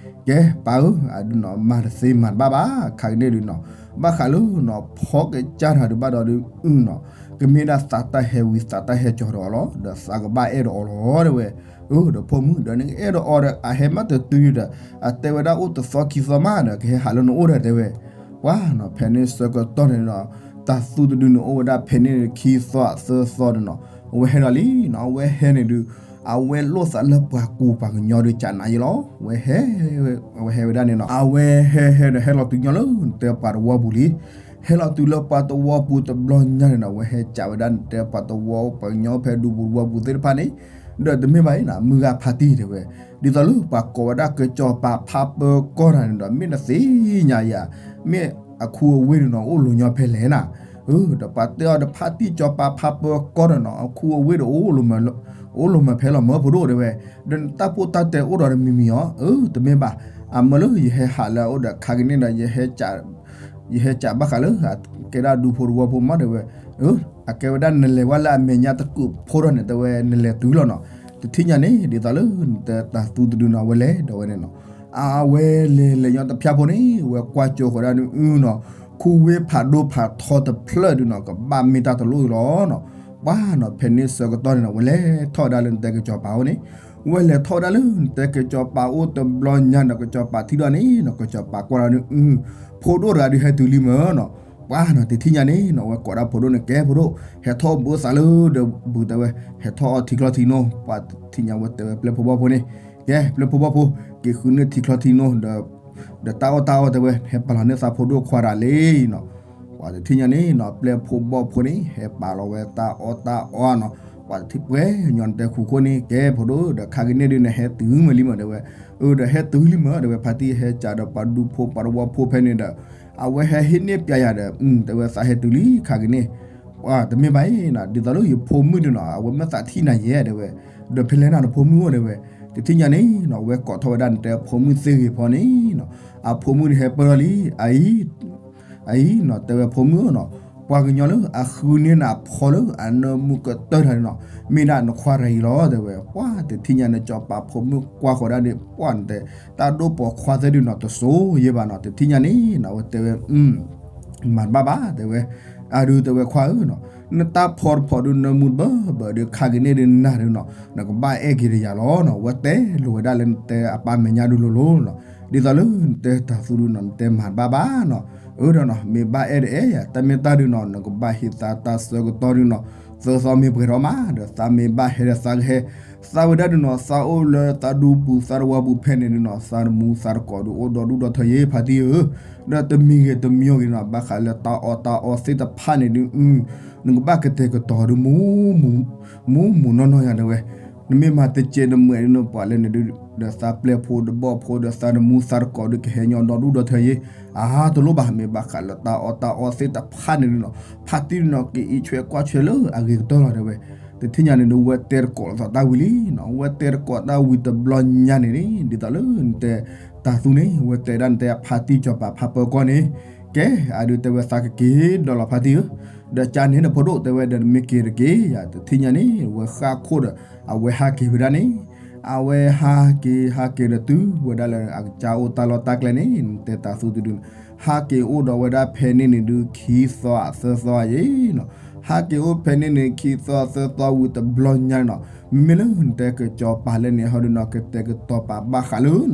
ကဲပၢ်ဧၢ အဒုးနီၢ် မၤတသ့မၤတဘၣ်ဘၣ် ခါကန့ၣ်ဒုးနီၢ်, ဘၣ်ဃးလၢနီၢ် ဖီကစၢ်တၢ်ဒုးဘၣ်ဒီးဒုးအုနီၢ်, ကမ့ၢ်ဒၣ်သးတၢ်ဟဲဝံၤသးတၢ်ဟဲကၠီၤဒီးအီၤလီၤ ဒီးသးကဘၣ်အဲၣ်ဒီးအီၤလီၤတဲဝဲ, အၢ ဒီးဖိမုၣ် ဒီးနကအဲၣ်ဒီးအီၤဒီး အဟဲမးတတုၤဒီး အတဲဝဲဒၣ်အိၣ်တသီခံသီမးဒီး ကဟဲဟးလၢနအိၣ်ဒီးတဲဝဲ, ပှၢ်နီၢ် ဖဲန့ၣ်ဆၢကတီၢ်န့ၣ်ဒီး တၤသူတဒုန့ၣ်အိၣ်ဝဲဒၣ်ဖဲန့ၣ်ခံသီသၢသီဒုးနီၢ်, အဝဲဟဲဒီးလံနီၢ် အဝဲဟဲန့ၣ်ဒုး အဝဲလိၣ်သးလၢပှၤကူပှၤကညီဒုးကးနးယဲလီၤ, အဝဲဟဲ အဝဲဟဲဝဲဒၣ်န့ၣ်နီၢ် အဝဲဟဲဟဲဒီးဟဲလီၤတုၤညီလၢနတဲပှၤတဝီပူၤလံ, ဟဲလီၤတုၤလၢပှၤတဝီပူၤတဘျီညါန့ၣ်နီၢ် အဝဲဟဲကးဝဲဒၣ်နတဲပှၤတဝီပှၤကညီဖဲဒူပူၤတဝီပူၤသ့ၣ်တဖၣ်န့ၣ်, ဒီးတမ့ၢ်ဘၣ်အံၤနီၢ် မုၢ်ဂၤဖါတံၢ်တဲဝဲ, ဒ်သိးလၢပှၤကိးဝဲဒၣ်ကစီၤပၤဖးပၢကီၢ်တၢ်န့ၣ်ဒီး မ့ၢ်နသ့ၣ်ညါယၤ, မ့ၢ်အခူအဝ့ၢ်ဒုးနီၢ် အိၣ်လိၤညီဖဲလဲၣ်နၤ, အၢ ဒီးပှၤတဲအီၤဒီးဖါတံၢ်ကစီၤပၤဖးပၢကီၢ်တၢ်နီၢ် အခူအဝ့ၢ်ဒီး အိၣ်လိၤမၢဖဲလီၤမၢဖိဒိၣ်တဲဝဲ, ဒီးနတၢ်ပိၢ်တၢ်တဲအိၣ်ဒီးတမံၤမံၤအီၤ, အၢ တမ့ၢ်ဘၣ်, အမၢလၢယဟဲဟးလၢအအိၣ်ဒီးခါကန့ၣ်ဒီး ယဟဲကးဘၣ်ဃးလၢ ကဲဒၣ်ဒူဖိတဝီဖိမးတဲဝဲ, အၢ အကဲဝဲဒၣ်နလဲၤဝဲလၢအမဲာ်ညါတကုးဖိဒီးန့ၣ်တဲဝဲ နလဲၤတုၤလီၤနီၢ်, တထံၣ်ညါန့ၣ် ဒ်သိးလၢနတဲတၤသူတဒုနီၢ် အဝဲလဲၤဒီးဝဲန့ၣ်နီၢ်, အဝဲလဲၤလဲၤညီတဖျါဖိန့ၣ် ဝဲကွၢ်ကၠိဃီၤဒၣ်ဒုးအုနီၢ်, ခူဝ့ဖးဒိၣ်ဖးထီတဖျၢၣ်ဒုးနီၢ် ကဘၣ်မ့ၢ်တၢ်တလိၣ်အံၤလီၤနီၢ်, ပှၢ်နီၢ် ဖဲန့ၣ်ဆၢကတီၢ်န့ၣ်နီၢ် ဝဲလဲၤထီၣ်ဝဲဒၣ်လၢနတဲကစီၤပၤအိၣ်န့ၣ်, ဝဲလဲၤထီၣ်ဝဲဒၣ်လၢနတဲကစီၤပၤအိၣ်တဘျီညါဒီး ကစီၤပၤထံၣ်ဒီးန့ၣ်နီၢ် ကစီၤပၤကွၢ်ဒၣ်ဒုးအု, ဖိဒိၣ်တဂၤဒုးဟဲတုၤလံမၢနီၢ်, ပှၢ်နီၢ် တထံၣ်ညါန့ၣ်နီၢ် ဝဲကိးဒၣ်ဖိဒိၣ်န့ၣ် ကဲဖိဒိၣ် ဟဲထီၣ်ဘူးသးလၢဒီးဘူးတဲဝဲ, ဟဲထီၣ်အီထံချီထံနိ ပှၢ်တထံၣ်ညါဝဲတဲဝဲပျဲၢ်ဖိဘီၣ်ဖိန့ၣ်, ကဲပျဲၢ်ဖိဘီၣ်ဖိ က့ၤဃုန့ၢ်ထံချီထံနိ ဒီးတၢ်အီၣ်တၢ်အီတဲဝဲ ဟဲပာ်လီၤန့ၢ်သးဖိဒိၣ်ခွါတၢ်လံနီၢ်, ပှၢ်တထံၣ်ညါန့ၣ်နီၢ် ပျဲၢ်ဖိဘီၣ်ဖိန့ၣ် ဟဲပာ်လီၤဝဲတၢ်အီၣ်တၢ်အီနီၢ်, ပှၢ်တထံၣ်ပှဲၤညီနတဲခူခိၣ်န့ၣ် ကဲဖိဒိၣ် ဒီးခါကန့ၣ်ဒုးနဟဲတုၤမ့ၢ်လံမၢတဲဝဲ, အၢ ဒီးဟဲတုၤလံမၢတဲဝဲ ဖါတံၢ်ဟဲကးဒီးပှၤဒူဖိပှၤတဝီဖိဖဲန့ၣ်ဒီး အဝဲဟဲဟ့ၣ်န့ၢ်ပျဲယၤဒီး တဲဝဲသးဟဲတုၤလံခါကန့ၣ်, ပှၢ်တမ့ၢ်ဘၣ်အံၤနီၢ် ဒ်သိးလၢယဖိမုၣ်ဒုးနီၢ် အဝဲမ့ၢ်သးထံၣ်နၤယဲတဲဝဲ, ဒီးဖဲလဲၣ်နၤနဖိမုၣ်အိၣ်တဲဝဲ, တထံၣ်ညါန့ၣ်နီၢ် ဝဲကိးထီၣ်ဝဲဒၣ်နတဲဖိမုၣ်သ့ၣ်ဂ့ၤဖီန့ၣ်နီၢ်, အဖိမုၣ်န့ၣ်ဟဲပၢၢ်ထီၣ်လံ, အအံၤ အအံၤနီၢ် တဲဝဲဖိမုၣ်နီၢ်, ပှၤကညီလၢအဃုန့ၢ်နၤဖီလၢအနၢမူကတၢၢ်တၢ်န့ၣ်နီၢ် မ့ၢ်ဒၣ်နခွါတဂၤအံၤလီၤတဲဝဲ, ပှၢ်တထံၣ်ညါန့ၣ် ကစီၤပၤဖိမုၣ်ကွၢ်ဃီၤဒၣ်န့ၣ် ပှၢ်နတဲ တၢ်ဒိၣ်ပိာ်ခွါသ့ၣ်ဒုးနီၢ် တစိၤယဲဘၣ်နီၢ် တထံၣ်ညါန့ၣ်နီၢ် အဝဲတဲဝဲ မၤတဘၣ်ဘၣ်တဲဝဲ, အဒုးတဲဝဲခွါဧၢနီၢ်, နတၢ်ဖီတဖီဒုးနၢမူတဘၢဘၢဒုးခါကန့ၣ်ဒုးနၤဒုးနီၢ် နကဘၣ်အဲၣ်က့ၤဒီးယၤလီၤနီၢ်, ဝဲတဲလိာ်ဝဲဒၣ်လၢနတဲအပၢ်မဲာ်ညါဒုးလိၤလိၤနီၢ်, ဒ်သိးလၢနတဲတၤသူဒုးနီၢ် နတဲမၤတဘၣ်ဘၣ်နီၢ်, အၢဒီးနီၢ် မ့ၢ်ဘၣ်အဲၣ်ဒီးအဲၣ်ယၤ တၢ်မ့ၢ်တၢ်ဒုးနီၢ် နကဘၣ်ဟ့ၣ်သါတၢ်ဆၢကတီၢ်ဒုးနီၢ်, သၢသီမ့ၢ်ပှဲၤထီၣ်မး ဒီးသးမ့ၢ်ဘၣ်ဟဲဒီးသးကဟဲ, သးဝဲဒၣ်ဒုးနီၢ် သးအိၣ်လၢသးဒူပူၤသးတဝီပူၤဖဲန့ၣ်ဒုးနီၢ် သးတမူသးတကိးဒုးအိၣ်ဒီဒူၣ်ဒီထၢယဲဖါတံၢ်ဧၢ, ဒီးတမံၤဂ့ၤတမံၤဂ့ၤနီၢ် ဘၣ်ဃးလၢတၢ်အီၣ်တၢ်အီသ့ၣ်တဖၣ်န့ၣ်ဒုး နကဘၣ်ကတဲာ်ကတီၤဒုး မူမူနီၢ်နီၢ်ယၤတဲဝဲ, နမ့ၢ်မၤတစဲးတမှဲးဒုးနီၢ် ပှၤလၢန့ၣ်ဒုး ဒီးသးပျဲၢ်ဖိတဘီၣ်ဖိဒီးသးတမူသးတကိးဒုးကဟဲညီဒီဒူၣ်ဒီထၢယဲ, အါတလိၣ်ဘၣ် မ့ၢ်ဘၣ်ဃးလၢတၢ်အီၣ်တၢ်အီသ့ၣ်တဖၣ်န့ၣ်ဒုးနီၢ် ဖါတံၢ်ဒုးနီၢ် ကအံးဆွဲကွၢ်ဆွဲလၢအဂ့ၤကတၢၢ်လီၤတဲဝဲ, တ တထံၣ်ညါန့ၣ်ဒုး ဝဲတဲတကိးလီၤသးတၢ်ဝံၤလံနီၤ. ဝဲတဲတကိးတၢ်ဝံၤတဘျီညါန့ၣ်န့ၣ် ဒ်သိးလၢနတဲ တၤသူန့ၣ် ဝဲတဲဒၣ်နတဲအဖါတံၢ်စီၤပၤဖါပၢၤကီၢ်န့ၣ်, ကဲ အဒုးတဲဝဲသးကက့ၤဒီးလီၤဖါတံၢ်ဧၢ, ဒီးကန့ၣ်ဒီးဖိဒိၣ်တဲဝဲဒီးမ့ၢ်က့ၤတက့ၢ်ယၤ တထံၣ်ညါန့ၣ် ဝဲဃၣ်ခိၣ်ဒီး အဝဲဟးက့ၤဝဲဒၣ်န့ၣ်, အဝဲဟးက့ၤဟးက့ၤဒီးတုၤဝဲဒၣ်လၢအကစၢ်အိၣ်တၢ်လီၢ်တၢ်ကျဲန့ၣ် နတဲတၤသူတဒုန့ၣ် ဟးက့ၤအိၣ်ဒီးဝဲဒၣ်ဖဲန့ၣ်န့ၣ်ဒုး ခံသီအသၢသီယဲနီၤ. ဟးက့ၤအိၣ်ဖဲန့ၣ်န့ၣ် ခံသီသၢသီဝံၤတဘျီညါန့ၣ်နီၤ, မ့မ့ၢ်လၢနတဲကစီၤပၤလဲၣ်န့ၣ် ဟီဒုးနီၤ ကတဲာ်ကတီၤပာ်ဘၣ်ဃးလၢ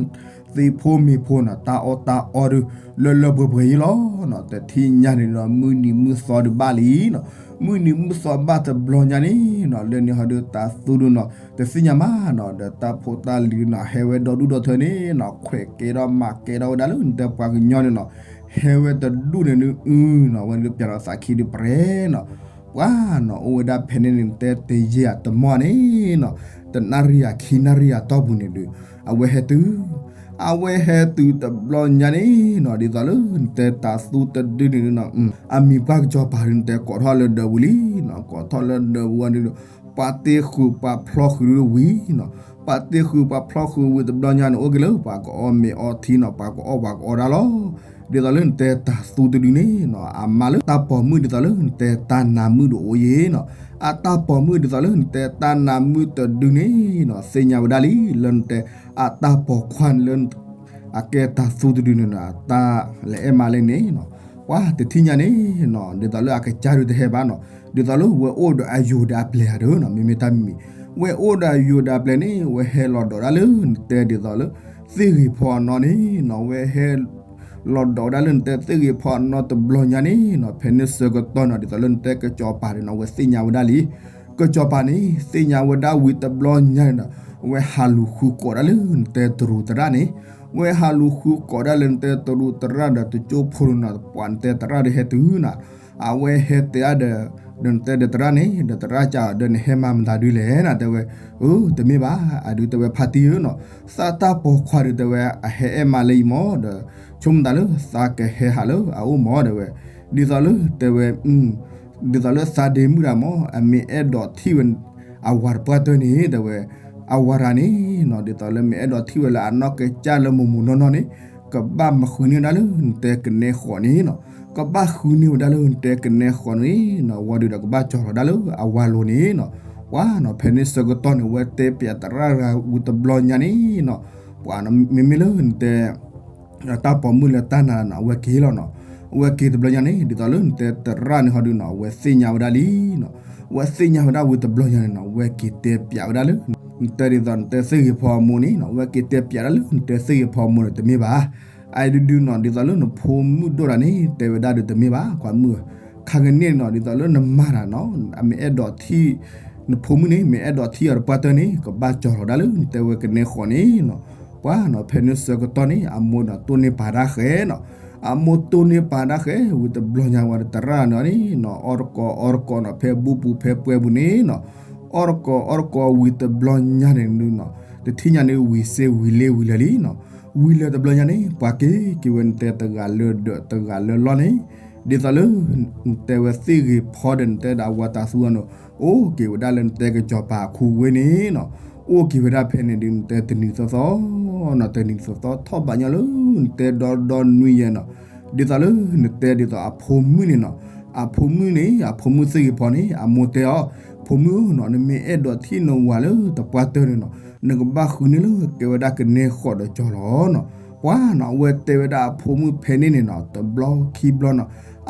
သ့ၣ်ဖိမ့ၢ်ဖိနီၤ တၢ်အီၣ်တၢ်အီဒုး လၢလၢပှဲၤပှဲၤယဲလီၤနီၤ. တထံၣ်ညါန့ၣ်ဒီး မုၢ်နံၤမုၢ်သီဒုးဘၣ်လံနီၤ. မုၢ်နံၤမုၢ်သီဘၣ်တဘျီညါန့ၣ်နီၤ လၢန့ၣ်ဟီဒုးတၤသူဒုးနီၤ တသ့ၣ်ညါမးနီၤ ဒီးတၢ်ဖိတၢ်လံၤနီၤ ဟဲဝဲဒီဒူၣ်ဒီထၢန့ၣ်နီၤ ခွဲးကဲထီၣ်မၤကဲထီၣ်ဝဲဒၣ်လၢနတဲပှၤကညီန့ၣ်နီၤ ဟဲဝဲတဒူၣ်န့ၣ်ဒုး အုနီၤ ဝဲဒုးပျဲလီၤသးခံဒုးပရဲနီၤ. ပှၤနီၤ အိၣ်ဝဲဒၣ်ဖဲန့ၣ်န့ၣ် နတဲတယံာ်အတမီၢ်န့ၣ်နီၤ တနၣ်ရံၣ်ယၤခံနၣ်ရံၣ်ယၤတီၢ်ပူၤန့ၣ်ဒုး အဝဲဟဲတုၤ အဝဲဟဲတုၤတဘျီညါန့ၣ်နီၤ ဒ်သိးလၢနတဲတၤသူတဒုန့ၣ်နီၤ အမံၤပှၢ်ကစီၤပၤဒုး နတဲကိးထီၣ်လၢဒၢးဝံၤလံနီၤ ကိးထီၣ်လၢဒၢးဝံၤဝံၤဒုး ပှၤတ့ဃုာ်ပှၤဖျီဃုာ်ဒုးဝံၤနီၤ ပှၤတ့ဃုာ်ပှၤဖျီဃုာ်ဝံၤတဘျီညါန့ၣ် အိၣ်က့ၤလၢပှၤကအီၣ်မ့ၤအီထံနီၤ ပှၤကအီၣ်ပှၤကအီဒၣ်လီၤ. ဒ်သိးလၢနတဲတၤသူတဒုန့ၣ်နီၤ အမါလၢတၢ်ပိာ်မုၣ်ဒ်သိးလၢနတဲတၢ်နါမုၣ်ဒုးအိၣ်ယဲနီၤ အတၢ်ပိာ်မုၣ်ဒ်သိးလၢနတဲတၢ်နါမုၣ်တဒုန့ၣ်နီၤ သ့ၣ်ညါဝဲဒၣ်လံ လၢနတဲအတၢ်ပိာ်ခွါန့ၣ်လၢ အကဲတၤသူတဒုန့ၣ်နီၤ တၢ်လဲၤအဲၣ်မးလၢန့ၣ်နီၤ ပှၤတထံၣ်ညါန့ၣ်နီၤ ဒ်သိးလၢအကစၢ်ဒုးတဟဲဘၣ်နီၤ ဒ်သိးလၢဝဲအိၣ်ဒီးအယိာ်ဒီးအပျဲၢ်ဧါဒုးနီၤ မ့မ့ၢ်တၢ်မံၤမံၤ ဝဲအိၣ်ဒီးအယိာ်ဒီးအပျဲၢ်န့ၣ် ဝဲဟဲလီၤဒီးဒၣ်လၢနတဲဒ်သိးလၢ သ့ၣ်ဂ့ၤဖီအနီၢ်န့ၣ်နီၤ ဝဲဟဲ လီၤဒီးဝဲဒၣ်လၢနတဲသ့ၣ်ဂ့ၤဖီအနီၢ်တဘျီညါန့ၣ်နီၤ ဖဲန့ၣ်ဆၢကတီၢ်နီၤ ဒ်သိးလၢနတဲကစီၤပၤန့ၣ်နီၤ ဝဲသ့ၣ်ညါဝဲဒၣ်လံ ကစီၤပၤန့ၣ် သ့ၣ်ညါဝဲဒၣ်ဝံၤတဘျီညါန့ၣ်နီၤ ဝဲဟးလူၤဃုကိးဒၣ်လၢနတဲတရူးသရၣ်န့ၣ် ဝဲဟးလူၤဃုကိးဒၣ်လၢနတဲတရူးသရၣ်ဒီးတကၠိဖိန့ၣ်နီၤ ပှၤနတဲသရၣ်ဒီးဟဲတုၤနီၤ အဝဲဟဲတဲအါဒီး ဒီးနတဲဒီးသရၣ်န့ၣ် ဒီးသရၣ်ကဒီးနဟဲမၤမတၤဒုးလဲၣ်နီၤ တဲဝဲ အၢ တမ့ၢ်ဘၣ် အဒုးတဲဝဲဖါတံၢ်ဧၢနီၤ သးတၢ်ပိာ်ခွါဒုးတဲဝဲ အဟဲအဲၣ်မးလၢယံၤမးဒီး ဆိကမိၣ်သးလၢသးကဟဲဟးလၢအအိၣ်မးတဲဝဲ ဒ်သိးလၢတဲဝဲ ဒ်သိးလၢသးဒ့မုၣ်တၢ်မး အမ့ၢ်အဲၣ်ဒိးထံၣ်ဝဲ အဝၤတပှၢ်တၢၢ်န့ၣ် တဲဝဲ အဝၤတဂၤန့ၣ်နီၤ ဒ်သိးလၢမ့ၢ်အဲၣ်ဒိးထံၣ်ဝဲလၢအနီၢ်ကစၢ်လၢမိၢ်မိၢ်နီၢ်နီၢ်န့ၣ် ကဘၣ်မၤဃုန့ၢ်ဝဲဒၣ်လၢနတဲကနဲဃီးန့ၣ်နီၤ ကဘၣ်ဃုန့ၢ်ဝဲဒၣ်လၢနတဲကနဲဃီးန့ၣ်နီၤ ဝံၤဒုးဒီးကဘၣ်ကၠီၤလီၤဒၣ်လၢအဝၤလိၤန့ၣ်နီၤ ပှၤနီၤ ဖဲန့ၣ်ဆၢကတီၢ်န့ၣ် ဝဲတဲပျးသရၣ်တဂၤဝံၤတဘျီညါန့ၣ်နီၤ ပှၤနီၤ မ့မ့ၢ်လၢနတဲ တၢ်ပိာ်မုၣ်လၢတၢ်နာ်နီၤ အဝဲက့ၤလီၤနီၤ အဝဲက့ၤတဘျီညါန့ၣ် ဒ်သိးလၢနတဲသရၣ်န့ၣ်ဟီဒုးနီၤ အဝဲသ့ၣ်ညါဝဲဒၣ်လံနီၤ အဝဲသ့ၣ်ညါဝဲဒၣ်ဝံၤတဘျီညါန့ၣ်နီၤ အဝဲက့ၤတဲပျးဝဲဒၣ်လၢ နတဲဒ်သိးနတဲသ့ၣ်ဂ့ၤဖီအမိၢ်န့ၣ်နီၤ အဝဲက့ၤတဲပျးဒၣ်လၢနတဲသ့ၣ်ဂ့ၤဖီအမိၢ်န့ၣ် တမ့ၢ်ဘၣ် အအံၤဒုဒုနီၤ ဒ်သိးလၢနဖိမုၣ်ဒိၣ်တဂၤန့ၣ် တဲဝဲဒၣ်ဒီးတမ့ၢ်ဘၣ် ကွၢ်မုၣ်ဧၢ ခါကန့ၣ်နီၤ ဒ်သိးလၢနမၤတၢ်နီၤ အမ့ၢ်အဲၣ်ဒိးထံၣ် နဖိမုၣ်န့ၣ် မ့ၢ်အဲၣ်ဒိးထံၣ်အီၤတပှၢ်တၢၢ်န့ၣ် ကဘၣ်ကၠီၤလီၤဒၣ်လၢနတဲဝဲကနဲဃီးန့ၣ်နီၤ ပှၤနီၤ ဖဲန့ၣ်ဆၢကတီၢ်န့ၣ် အမိၢ်ဒီးတိၢ်န့ၢ်ပာ်တၢ်ဃဲနီၤ အမိၢ်တိၢ်န့ၢ်ပာ်တၢ်ဃဲ ဝံၤတဘျီညါဝဲဒီးသရၣ်န့ၣ်နီၤ အီၣ်တကိးအီတကိးနီၤ ဖဲဘူပူၤဖဲပှဲၤပူၤန့ၣ်နီၤ အီၣ်တကိးအီတကိးဝံၤတဘျီညါန့ၣ်နီၤ တထံၣ်ညါန့ၣ် ဝံၤစ့ဝံၤလ့ဝံၤလၢာ်လံနီၤ ဝံၤလၢာ်တဘျီညါန့ၣ် ပှၤက့ၤက့ၤဝဲနတဲတဂၤလၢဒၢးတဂၤလၢလီၢ်န့ၣ် ဒ်သိးလၢ နတဲဝဲသ့ၣ်ဂ့ၤဖီဒီးနတဲဒၣ်ဝၤတၤသူအီၤန့ၣ် အိၣ်က့ၤဝဲဒၣ်လၢနတဲကစီၤပၤအခိၣ်ဝ့ၢ်န့ၣ်နီၤ အိၣ်က့ၤဝဲဒၣ်ဖဲန့ၣ်ဒုး နတဲတနံၤသီသီ နီၤ တနံၤသီသီထီၣ်ဘးညီလၢ နတဲဒီဒီနွံယဲၢ်နီၤ ဒ်သိးလၢနတဲဒ်သိးအဖိမုၣ်န့ၣ်နီၤ အဖိမုၣ်န့ၣ် အဖိမုၣ်သ့ၣ်ဂ့ၤဖီန့ၣ် အမိၢ်တဲအီၤ ဖိမုၣ်ဧၢနီၤ နမ့ၢ်အဲၣ်ဒိးထံၣ်နဝၤလၢတပှၢ်တၢၢ်န့ၣ်နီၤ နကဘၣ်ဃုန့ၢ်လၢကဲဝဲဒၣ်ကနဲဃီးဒီးကၠီၤလီၤနီၤ ပှၤနီၤ အဝဲတဲဝဲဒၣ်အဖိမုၣ်ဖဲန့ၣ်န့ၣ်နီၤ တဘျီခံဘျီနီၤ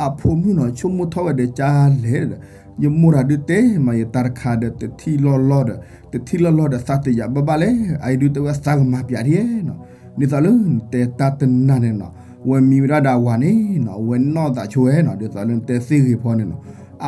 အဖိမုၣ်နီၤ ဆိကမိၣ်ထီၣ်ဝဲဒီးကၢ်လဲၣ်ဒီး ယမိၢ်တၢ်ဒုးတဲမးယတၢ်တခါဒီး တထံၣ်လီၢ်လီၢ်ဒီး တထံၣ်လီၢ်လီၢ်ဒီးသးတယာ်ဘၣ်ဘၣ်လဲၣ် အအံၤဒုးတဲဝဲသးကမၤပျးဒ်နီၤ ဒ်သိးလၢနတဲတၢ်တနၤန့ၣ်နီၤ ဝဲမံဝဲဒၣ်ဒီးအဝၤန့ၣ်နီၤ အဝဲနီၢ်သးဆိဝဲနီၤ ဒ်သိးလၢနတဲသ့ၣ်ဂ့ၤဖီန့ၣ်နီၤ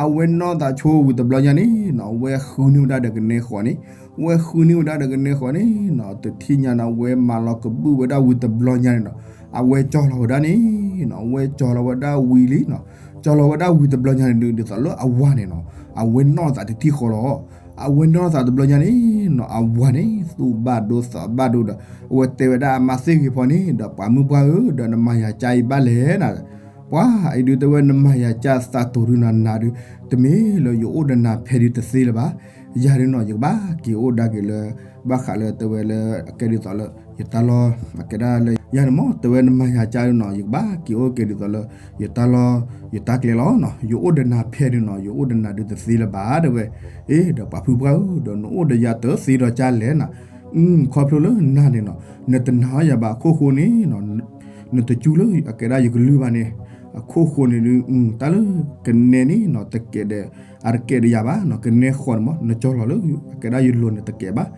အဝဲနီၢ်သးဆိဝံၤတဘျီညါန့ၣ်နီၤ အဝဲဃုန့ၢ်ဝဲဒၣ်ဒီးကနဲဃီးန့ၣ် ဝဲဃုန့ၢ်ဝဲဒၣ်ဒီးကနဲဃီးန့ၣ်နီၤ တထံၣ်ညါနီၤ ဝဲမၤလီၤကဘုၣ်ဝဲဒၣ်ဝံၤတဘျီညါန့ၣ်နီၤ အဝဲကၠီၤလီၤဝဲဒၣ်န့ၣ်နီၤ အဝဲကၠီၤလီၤဝဲဒၣ်ဝံၤလံနီၤ ကၠီၤလီၤဝဲဒၣ်ဝံၤတဘျီညါန့ၣ်ဒုး ဒ်သိးလၢအဝၤန့ၣ်နီၤ အဝဲနီၢ်သးတထံၣ်ဃီလီၤ အဝဲနီၢ်သးတဘျီညါန့ၣ်နီၤ အဝၤန့ၣ် သူၣ်ဘၣ်ဒိသးဘၣ်ဒိဒီး အဝဲတဲဝဲဒၣ်အမါသ့ၣ်ဂ့ၤဖီန့ၣ် ဒီးပှၤမုၣ်ပှၢ်ဧၢ ဒီးနမၤယၤကၢ်အံၤဘၣ်လဲၣ်နီၤ ပှၤအံၤဒုးတဲဝဲနမၤယၤကၢ်သးတိၤဒုးနီၤ နၤဒုး တမ့ၢ်လၢယအိၣ်ဒီးနၤဖဲဒုးတသ့လၢၤဘၣ် ယၤဒုးနီၤ ယကဘၣ်က့ၤအိၣ်ဒၣ်က့ၤလၢ ဘၣ်ဃးလၢတဲဝဲလၢ အကဲဒ်သိးလၢ ယတၢ်လီၢ် အကဲဒၣ်လၢ ယၤန့ၣ်မ့ၢ် တဲဝဲနမၤယၤကါဒုးနီၤ ယကဘၣ်က့ၤအိၣ်က့ၤဒ်သိးလၢ ယတၢ်လီၢ် ယတၢ်ကျဲလီၤနီၤ ယအိၣ်ဒီးနၤဖဲဒုးနီၤ ယအိၣ်ဒီးနၤဒုးတသ့လၢၤဘၣ်တဲဝဲ, အ့ ဒီးပှၤဖုပှၢ်ဧၢ ဒီးနအိၣ်ဒီးယၤတသ့ဒီးကါလဲၣ်နၤ ခီဖျိလၢနၤန့ၣ်နီၤ နတနာ်အီၣ်ယၤဘၣ်အခိၣ်ဃိန့ၣ်နီၤ နတစူလၢအကဲဒၣ်ယကလုၢ်ဘၣ်န့ၣ် အခိၣ်ဃိန့ၣ်ဒုး တၢ်လၢကနဲန့ၣ်နီၤ တကဲဒီး အတကဲဒီးယၤဘၣ်နီၤ ကနဲဃီန့ၣ်မ့ၢ် နကၠီလီၤလၢ အကဲဒၣ်ယလိၤန့ၣ်တကဲဘၣ်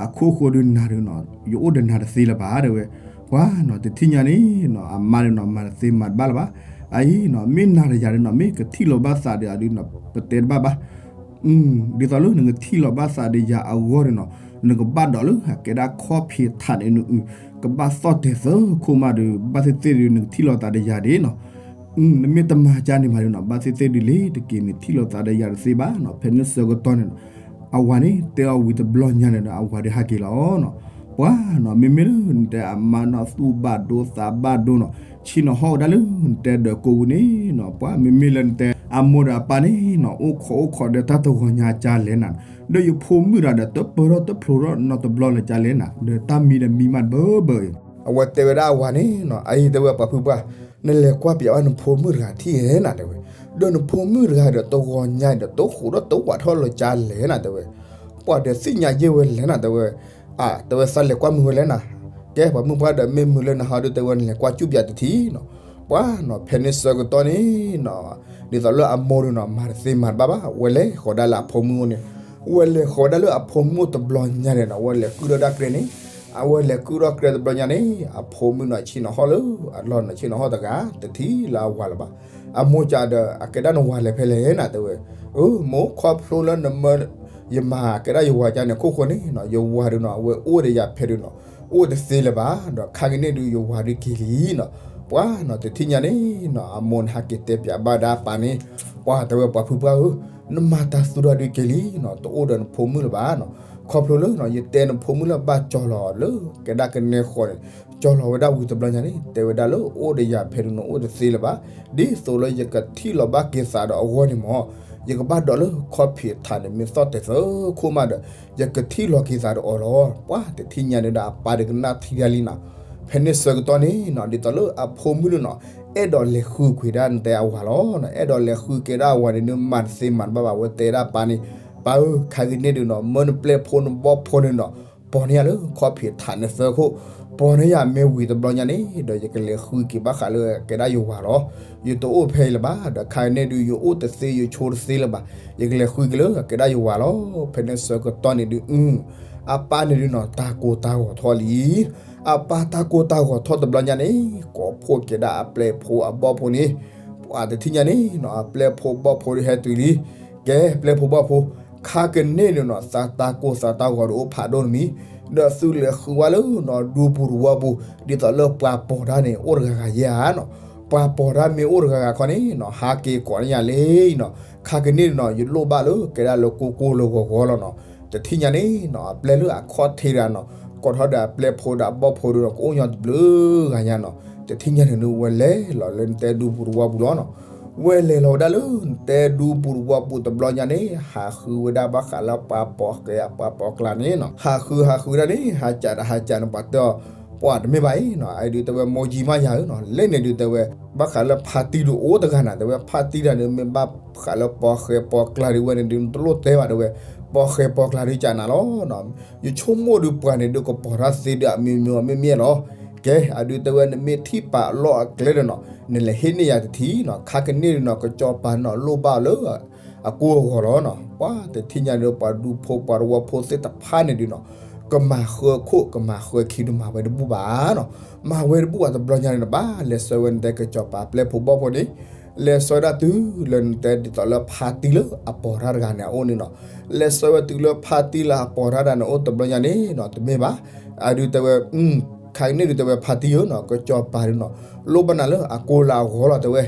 အခိၣ်ဃိဒုးနၤဒုးနီၤ ယအိၣ်ဒီးနၤတသ့လၢၤဘၣ်တဲဝဲ, ပှၤနီၤ တထံၣ်ညါန့ၣ်နီၤ အမါဒုးနီၤ မၤတသ့မၤတဘၣ်လၢၤဘၣ်, အအံၤနီၤ မ့ၢ်နၤဒီးယၤဒုးနီၤ မ့ၢ်ကထံၣ်လိာ်ဘၣ်သးဒီးအဒုးနီၤ ပတဲတဘၣ်ဘၣ် ဒ်သိးလၢနကထံၣ်လိာ်ဘၣ်သးဒီးယၤအဂီၢ်န့ၣ်နီၤ နကဘၣ်ဒိးလၢအကဲဒၣ်ခီၣ်ဖံးထးန့ၣ်နအု ကဘၣ်သီၣ်တဲာ်သၢခိၣ်မးဒီး ဘၣ်သ့ၣ်သ့ၣ်ဒုးနကထံၣ်လိာ်သးဒီးယၤဒ်နီၤ, နမ့ၢ်တမၤကါန့ၣ်မးဒုးနီၤ ဘၣ်သ့ၣ်သ့ၣ်ဒုးလံ တက့ၤန့ၣ်ထံၣ်လိာ်သးဒီးယၤတသ့ဘၣ်နီၤ ဖဲန့ၣ်ဆၢကတီၢ်န့ၣ်နီၤ အဝၤန့ၣ် တဲအီၤဝံၤတဘျီညါန့ၣ်ဒီး အဝၤဒုးဟးက့ၤလီၤနီၤ, ပှၤနီၤ မ့မ့ၢ်လၢနတဲအမါနီၤ သူၣ်ဘၣ်ဒိသးဘၣ်ဒိနီၤ ဆ့ၣ်နီၤဟီၣ်ဝဲဒၣ်လၢနတဲဒီးကိးဝံၤန့ၣ်နီၤ ပှၤမ့မ့ၢ်လၢနတဲ အမိၢ်ဒီးအပၢ်န့ၣ်နီၤ အိၣ်ခိးအိၣ်ခိးဒီးတၢ်တဂီၤညါကါလဲၣ်နၤ, ဒီးယဖိမုၣ်တဂၤဒီး တပၢၢ်ထီၣ်တဖျိးထီၣ်နီတဘျီလၢကါလဲၣ်နၤ ဒီးတၢ်မံဒီးမံမးတဘၢဘၢအံၤ, အဝဲတဲဝဲဒၣ်အဝၤန့ၣ်နီၤ အအံၤတဲဝဲပှၤဖုပှၢ် နလဲၤကွၢ်ပၠးဘၣ်နဖိမုၣ်တဂၤထံၣ်ဧဲနၤတဲဝဲ, ဒီးနဖိမုၣ်တဂၤဒီး တဂီၤညါဒီး တဃိးထီၣ်တဝးထီၣ်လၢကါလဲၣ်နၤတဲဝဲ, ပှၤဒီးသ့ၣ်ညါယဲၢ်ဝဲလဲၣ်နၤတဲဝဲ အတဲဝဲသးလဲၤကွၢ်မုာ်ဝဲလဲၣ်နၤ, ကဲပှၤမုၣ်ပှၢ်ဒီး မ့ၢ်မုာ်လၢနဟးဒုးတဲဝဲ နလဲၤကွၢ်ကူၣ်ပၠးတထံၣ်နီၤ, ပှၤနီၤ ဖဲန့ၣ်ဆၢကတီၢ်န့ၣ်နီၤ ဒ်သိးလၢအမိၢ်ဒုးနီၤ မၤတသ့မၤတဘၣ်ဘၣ် ဝဲလဲၤဃီၤဒၣ်လၢအဖိမုၣ်အိၣ်န့ၣ်, ဝဲလဲၤဃီၤဝဲဒၣ်လၢအဖိမုၣ်အိၣ်တဘျီညါန့ၣ်နီၤ ဝဲလဲၤကုၣ်ထီၣ်ဒၣ်ကျဲန့ၣ်, အဝဲလဲၤကုၣ်ထီၣ်ကျဲတဘျီညါန့ၣ် အဖိမုၣ်နီၤ ဆ့ၣ်နီၤဟီၣ်လၢအလီၢ်နီၤ ဆ့ၣ်နီၤဟီၣ်တဂၤ တထံၣ်လၢအဝၤလၢၤဘၣ်, အမိၢ်ကဒီး အကဲဒၣ်နဝၤလဲၤဖဲလဲၣ်နၤတဲဝဲ, အမိၢ် ခီဖျိလၢနမၢ ယမၤကဲဒၣ်ယဝၤကါန့ၣ် ခိၣ်ဃိန့ၣ်နီၤ ယဝၤဒုးနီၤ အဝဲအိၣ်ဒီးယၤဖဲဒုးနီၤ အိၣ်တသ့လၢၤဘၣ် ဒီးခါကန့ၣ်ဒုးယဝၤဒုးက့ၤလံနီၤ, ပှၤနီၤ တထံၣ်ညါန့ၣ်နီၤ အမိၢ်န့ၣ်ဟးက့ၤတဲပၠးဘၣ်ဒၣ်အပၢ်န့ၣ်, ပှၤတဲဝဲပှၤဖုပှၢ်ဧၢ, နမၤတၢ်သူဒီးဒုးက့ၤလံနီၤ တအိၣ်ဒီးနဖိမုၣ်လၢၤဘၣ်နီၤ, ခီဖျိလၢနီၤ ယတဲနဖိမုၣ်လၢဘၣ်ကၠီလီၤလၢ ကဲဒၣ်ကနဲဃီန့ၣ် ကၠီလီၤဝဲဒၣ်ဝံၤတဘျီညါန့ၣ် တဲဝဲဒၣ်လၢအိၣ်ဒီးယၤဖဲဒုးနီၤ အိၣ်တသ့လၢၤဘၣ်, ဒ်သိးလၢယကထံၣ်လိာ်ဘၣ်က့ၤသးဒီးအဂီၢ်န့ၣ်မ့ၢ် ယကဘၣ်ဒိးလၢခီၣ်ဖံးထးန့ၣ် မ့ၢ်သီၣ်တဲာ်သၢခိၣ်မးဒီး ယကထံၣ်လိာ်က့ၤသးဒီးအီၤလီၤ, ပှၤတထံၣ်ညါန့ၣ်ဒီးအပၢ်ဒုးကနၣ်ထံဒၣ်လံနီၤ, ဖဲန့ၣ်ဆၢကတီၢ်န့ၣ်နီၤ ဒ်သိးလၢအဖိမုၣ်ဒုးနီၤ အဲၣ်ဒိးလဲၤဃုကွံာ်ဒၣ်နတဲအဝၤလီၤ, အဲၣ်ဒိးလဲၤဃုက့ၤဒၣ်အဝၤန့ၣ်ဒုး မၤတသ့မၤတဘၣ်ဘၣ် အဝဲတဲဒၣ်ပၢ်န့ၣ်, ပၢ်ဧၢ ခါကန့ၣ်ဒုးနီၤ မၢနပျဲၢ်ဖိနဘီၣ်ဖိန့ၣ်နီၤ ပိာ်န့ၢ်ယၤလၢခီၣ်ဖံးထးန့ၣ်သၢခိၣ်, ပိာ်န့ၢ်ယၤမ့ၢ်ဝံၤတဘျီညါန့ၣ် ဒီးယကလဲၤဃုက့ၤဘၣ်ဃးလၢကဲဒၣ်ယဝၤလီၤ, ယတအိၣ်ဖဲအံၤလၢၤဘၣ် ဒီးခါကန့ၣ်ဒုး ယအိၣ်တသ့ယဆိတသ့လၢၤဘၣ်, ယကလဲၤဃုက့ၤလၢကဲဒၣ်ယဝၤလီၤ, ဖဲန့ၣ်ဆၢကတီၢ်န့ၣ်ဒုး အပၢ်န့ၣ်ဒုးနီၤ တၢ်ကိၢ်တၢ်ဂီၤထီၣ်လံ, အပၢ်တၢ်ကိၢ်တၢ်ဂီၤထီၣ်တဘျီညါန့ၣ် ကိးဖှိၣ်က့ၤဒၣ်အပျဲၢ်ဖိအဘီၣ်ဖိန့ၣ်, ပှၤတထံၣ်ညါန့ၣ်နီၤ အပျဲၢ်ဖိဘီၣ်ဖိဒုးဟဲတုၤလံ, ကဲပျဲၢ်ဖိဘီၣ်ဖိ, ခါကန့ၣ်ဒုးနီၤ သးတၢ်ကိၢ်သးတၢ်ဂီၤဒုးအိၣ်ဖးဒိၣ်တမံၤ, ဒီးသုလဲၤဃုဝဲလၢနီၤ ဒူပူၤတဝီပူၤ, ဒ်သိးလၢပှၤပိာ်တၢ်န့ၣ် အိၣ်တဂၤဂၤယဲဧါနီၤ, ပှၤပိာ်တၢ်မ့ၢ်အိၣ်တဂၤဂၤခီန့ၣ်နီၤ ဟးက့ၤကိးန့ၢ်ယၤလံနီၤ, ခါကန့ၣ်ဒုးနီၤ ယလိၣ်ဘၣ်လၢကဲဒၣ်လၢကိၢ်ကိၢ်လၢဂီၤဂီၤလီၤနီၤ, တထံၣ်ညါန့ၣ်နီၤ အပျဲၢ်လၢအခီၣ်ထံးတဂၤနီၤ ကိးထီၣ်ဒီးအပျဲၢ်ဖိဒီးအဘီၣ်ဖိဒုးနီၤ ကအိၣ်ညီတဘျုးဂၤညါနီၤ, တထံၣ်ညါန့ၣ်ဒုး ဝဲလဲၤလီၤလၢနတဲဒူပူၤတဝီပူၤလီၤနီၤ, ဝဲလဲၤလီၤဝဲဒၣ်လၢနတဲဒူပူၤတဝီပူၤတဘျီညါန့ၣ် ဟးဃုဝဲဒၣ်ဘၣ်ဃးလၢပှၤပိာ်ဃဲၤအပှၤပိာ်ကျါန့ၣ်နီၤ, ဟးဃုဟးဃုဒၣ်န့ၣ် ဟးကးဒီးဟးကးန့ၣ် ပှၤတဲအီၤ, ပှၤတမ့ၢ်ဘၣ်အံၤနီၤ အဒုးတဲဝဲ မိၢ်ကၠံမးယၤဧၢနီၤ လဲၣ်န့ၣ်ဒုးတဲဝဲ ဘၣ်ဃးလၢဖါတံၢ်ဒုးအိၣ်တဂၤနၤ တဲဝဲ ဖါတံၢ်တဂၤန့ၣ် မ့ၢ်ဘၣ်ဃးလၢပိာ်ဃဲၤပိာ်ကျါဒုးဝဲန့ၣ်ဒုး နတလိၣ်တဲဘၣ်တဲဝဲ, ပိာ်ဃဲၤပိာ်ကျါဒုးကးနၤလီၤနီၤ, ယဆိကမိၣ်ဒုးပှၤန့ၣ်ဒုးကပိာ်တၢ်သ့ဒုးအမံၤမံၤမ့ၢ်မ့ၢ်လီၤ, ကဲ အဒုးတဲဝဲ နမ့ၢ်ထံၣ်ပာ်အလီၢ်အကျဲဒီးနီၤ နလဲၤဟ့ၣ်န့ၢ်ယၤတထံၣ်နီၤ ခါကန့ၣ်ဒုးနီၤ ကစီၤပၤနီၤ လိၣ်ဘၣ်လၢ အကိၢ်အဂီၤလီၤနီၤ, ပှၤတထံၣ်ညါန့ၣ် ပှၤဒူဖိပှၤတဝီဖိသ့ၣ်တဖၣ်န့ၣ်ဒုးနီၤ ကမၤဃၢခိၣ် ကမၤဃၢခံတမၤဝဲတဘူၣ်ဘၣ်နီၤ, မၤဝဲတဘူၣ်ဘၣ်တဘျီညါန့ၣ် နဘၣ်လဲၤဆှၢဝဲနတဲကစီၤပၤပျဲၢ်ဖိဘီၣ်ဖိန့ၣ်, လဲၤဆှၢဒၣ်တုၤလၢနတဲဒ်သိးလၢဖါတံၢ်လၢအပိာ်တၢ်တဂၤန့ၣ်အအိၣ်န့ၣ်နီၤ, လဲၤဆှၢဝဲတုၤလၢဖါတံၢ်လၢအပိာ်တၢ်တဂၤန့ၣ်အိၣ်တဘျီညါန့ၣ်နီၤ တမ့ၢ်ဘၣ်, အဒုးတဲဝဲ ခါကန့ၣ်ဒုးတဲဝဲဖါတံၢ်ဧၢနီၤ ကစီၤပၤဒုးနီၤ လိၣ်ဘၣ်နၤလၢအကိၢ်လၢအဂီၤလီၤတဲဝဲ,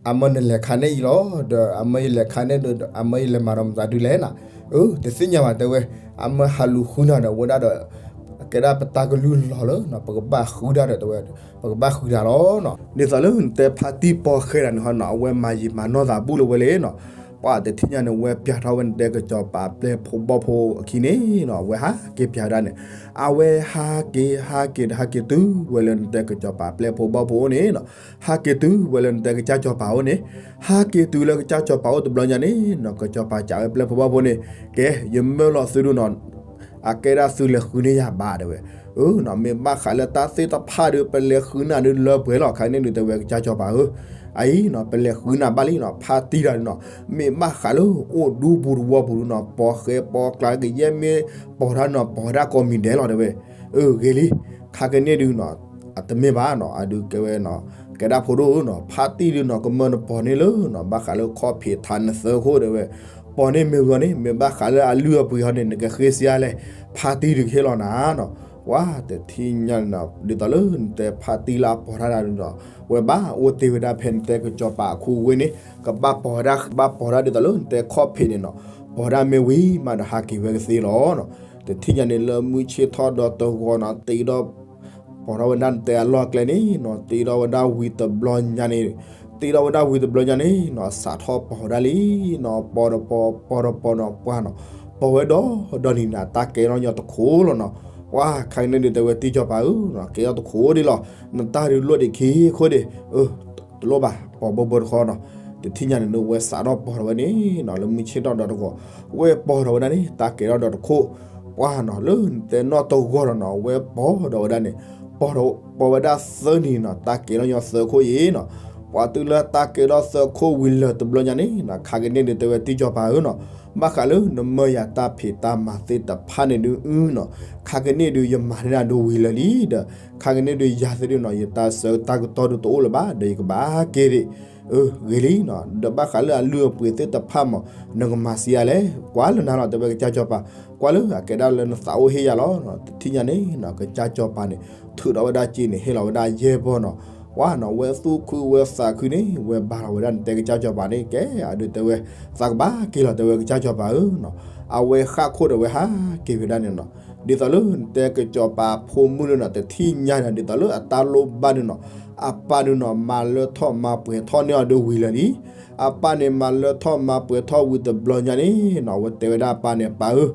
အမၢနလဲၤခါန့ၣ်အံၤလီၤ, ဒီးအမၢယလဲၤခါန့ၣ်ဒီး အမၢယလဲၤမၤဒီးမတၤဒုးလဲၣ်နၤ, အၢ တသ့ၣ်ညါဘၣ်တဲဝဲ, အမၢဟးလူၤဃုနၤဒီးဝဲဒၣ်ဒီး ကဲဒၣ်ပတၢ်ကလုၢ်လီၤလၢ ပကဘၣ်ဃုတၢ်ဒီးတဲဝဲ, ပကဘၣ်ဃုတၢ်လီၤနီၤ, ဒ်သိးလၢနတဲဖါတံၢ်ပိာ်ဃဲၤတၢ်န့ၣ်ဟီနီၤ အဝဲမၤယံာ်မၤနီၢ်သးဘူၣ်လၢဝဲလဲၣ်နီၤ, ပှၤတထံၣ်ညါန့ၣ် ဝဲပျၢ်ထီၣ်ဝဲနတဲကစီၤပၤပျဲၢ်ဖိဘီၣ်ဖိအခံန့ၣ်နီၤ, အဝဲဟးက့ၤပျၢ်ဝဲဒၣ်န့ၣ်, အဝဲဟးက့ၤဟးက့ၤတဟးက့ၤတုၤဝဲလၢနတဲကစီၤပၤပျဲၢ်ဖိဘီၣ်ဖိန့ၣ်နီၤ, ဟးက့ၤတုၤဝဲလၢနတဲကစၢ်စီၤပၤအိၣ်န့ၣ်, ဟးက့ၤတုၤလၢကစၢ်စီၤပၤအိၣ်တဘျီညါန့ၣ်နီၤ, ကစီၤပၤစံးဝဲပျဲၢ်ဖိဘီၣ်ဖိန့ၣ်, ကဲ ယမၢလီၤသုဒုနီၤ, အကဲဒၣ်သုလဲၤဃုန့ၢ်ယၤဘၣ်တဲဝဲ, အၢနီၤ, မ့ၢ်ဘၣ်ဃးလၢတၢ်သ့ၣ်တဖၣ်ဒီး ပလဲၤဃုနၤဒုလၢပှဲၤလီၤ, ခါန့ၣ်ဒုးတဲဝဲကစၢ်စီၤပၤဧၢ, အအံၤနီၤ ပလဲၤဃုနၤဘၣ်လံနီၤ, ဖါတံၢ်တၢ်ဒုနီၤ, မ့ၢ်ဘၣ်ဃးလၢအိၣ်ဒူပူၤတဝီပူၤဒုနီၤ, ပီၤဃဲပီၤကျါကယဲၢ်မ့ၢ်ပီၤတၢ်နီၤ, ပီၤဝဲဒၣ်ကိးမံၤဒဲးလီၤတဲဝဲ, အၢ ဂ့ၤလံ, ခါကန့ၣ်ဒုနီၤ, အတမ့ၢ်ဘၣ်နီၤ, အဒုးကဲဝဲနီၤ, ကဲဒၣ်ဖိဒိၣ်ဧၢနီၤ, ဖါတံၢ်ဒုနီၤ ကမၢနပီၤန့ၢ်လၢနီၤ, ဘၣ်ဃးလၢခီၣ်ဖံးထးနသၢခိၣ်တဲဝဲ, ပီၤန့ၢ်မ့ၢ်ဂီၤန့ၣ် မ့ၢ်ဘၣ်ဃးလၢအလုၢ်အပှ့ၤဟီန့ၣ် နကဃ့စံးအါလဲၣ်, ဖါတံၢ်ဒုးကဟ့ၣ်လီၤနၤနီၤ, ပှၤတထံၣ်ညါန့ၣ်နီၤ, ဒ်သိးလၢနတဲဖါတံၢ်လၢအပီၤတၢ်ဒုနီၤ, ဝဲဘၣ်အိၣ်တ့ၢ်ဝဲဒၣ်ဖဲနတဲကစီၤပၤအခိၣ်ဝ့ၢ်န့ၣ်, ကဘၣ်ပီၤဝဲဒၣ် ဘၣ်ပီၤဝဲဒၣ်ဒ်သိးလၢနတဲခီၣ်ဖံးန့ၣ်နီၤ, ပီၤဝဲဒၣ်မ့ၢ်ဝံၤမးဒီးဟးက့ၤဝဲကသ့လီၤနီၤ, တထံၣ်ညါန့ၣ်လၢမုၢ်ဆ့ၣ်ထီၣ်ဒီးတဂီၤနီၤ, တ့ဒီး ပီၤထီၣ်ဝဲဒၣ်နတဲအလီၢ်အကျဲန့ၣ်နီၤ, တ့ဒီးဝဲဒၣ်ဝံၤတဘျီညါန့ၣ်, တ့ဒီးဝဲဒၣ်ဝံၤတဘျီညါန့ၣ်နီၤ, စးထီၣ်ပီၤဝဲဒၣ်လံနီၤ, ပီၤတပီၤ ပီၤတပီၤနီၤ, ပှၤနီၤ, ပီၤဝဲဒီးဒီနံၤန့ၣ် တၢ်ကဲထီၣ်ညီတခိၣ်လီၤနီၤ, ပှၤခါကန့ၣ်ဒုးတဲဝဲတံၢ်စီၤပၤဧၢနီၤ, ကဲထီၣ်တခိၣ်ဒံးလီၤ, နတၢ်ဒုးလိၣ်ဒံးခံခိၣ်ဒံး, အၢ တလိၣ်ဘၣ် ပီၤဘၢဘၢတခီနီၤ, တထံၣ်ညါန့ၣ်ဒုး ဝဲစးထီၣ်ပီၤထီၣ်ဝဲန့ၣ်နီၤ, လၢမုၢ်ဆ့ၣ်ထီၣ်ဒီးတဂီၤ, ဝဲပီၤထီၣ်ဝဲဒၣ်န့ၣ် တၢ်ကဲထီၣ်ဒီးတခိၣ်, ပှၤနီၤ, လၢနတဲနီၢ်တဂီၤဒီးနီၤ, ဝဲပီၤဒီးဝဲဒၣ်န့ၣ်, ပီၤဝဲဒၣ်သၢနံၤနီၤ, တၢ်ကဲထီၣ်ညီသၢခိၣ်အံၤနီၤ, ပှၤတုၤလၢတၢ်ကဲထီၣ်သၢခိၣ်ဝံၤလၢာ်တဘျီညါန့ၣ်နီၤ, ခါကန့ၣ်ဒုးတဲဝဲတံၢ်စီၤပၤဧၢနီၤ, ဘၣ်ဃးလၢနမၢယၤတၢ်ဖံးတၢ်မၤသ့ၣ်တဖၣ်န့ၣ်ဒုးအုနီၤ, ခါကန့ၣ်ဒုးယမၤန့ၢ်နၤဒုးဝံၤလၢာ်လံဒီး, ခါကန့ၣ်ဒုးယၤသ့ၣ်ဒုးနီၤ, ယတၢ်ဆၢတၢ်ကတီၢ်ဒုးတအိၣ်လၢၤဘၣ်ဒီး ယကဘၣ်က့ၤဒံး အၢ ဂ့ၤလံနီၤ, ဒီးဘၣ်ဃးလၢအလုၢ်အပှ့ၤသ့ၣ်တဖၣ်မး, နကမၤစံးယၤလဲၣ်, ကွၢ်လၢနၤလီၤ တဲဝဲကစၢ်စီၤပၤ, ကွၢ်လၢအကဲဒၣ်လၢနသးအိၣ်ဟ့ၣ်ယၤလီၤ, တထံၣ်ညါန့ၣ်နီၤ, ကစၢ်စီၤပၤန့ၣ် ထုးထီၣ်ဝဲဒၣ်စ့န့ၣ် ဟ့ၣ်လီၤဝဲဒၣ်ယဲၢ်ဘီနီၤ, ပှၤနီၤ, ဝဲသူၣ်ခုဝဲသးခုန့ၣ် ဝဲဘါလီၤဝဲဒၣ်နတဲကစၢ်စီၤပၤန့ၣ်, ကဲအဒုးတဲဝဲ, သးကဘၣ်က့ၤလီၤ တဲဝဲကစၢ်စီၤပၤဧၢနီၤ, အဝဲဃၣ်ခိၣ်ဒီးဝဲဟးက့ၤဝဲဒၣ်န့ၣ်နီၤ, ဒ်သိးလၢနတဲကစၢ်စီၤပၤဖိမုၣ်န့ၣ်နီၤ, တထံၣ်ညါန့ၣ် ဒ်သိးလၢအတၢ်လိၣ်ဘၣ်န့ၣ်နီၤ, အပၢ်န့ၣ်နီၤ မၤလၢထီၣ်မၤပှဲၤထီၣ်န့ၢ်အီၤဒုးဝံၤလၢာ်လံ, အပၢ်န့ၣ် မၤလၢထီၣ်မၤပှဲၤထီၣ်ဝံၤတဘျီညါန့ၣ်နီၤ, အဝဲတဲဝဲဒၣ်အပၢ်န့ၣ်, ပၢ်ဧၢ,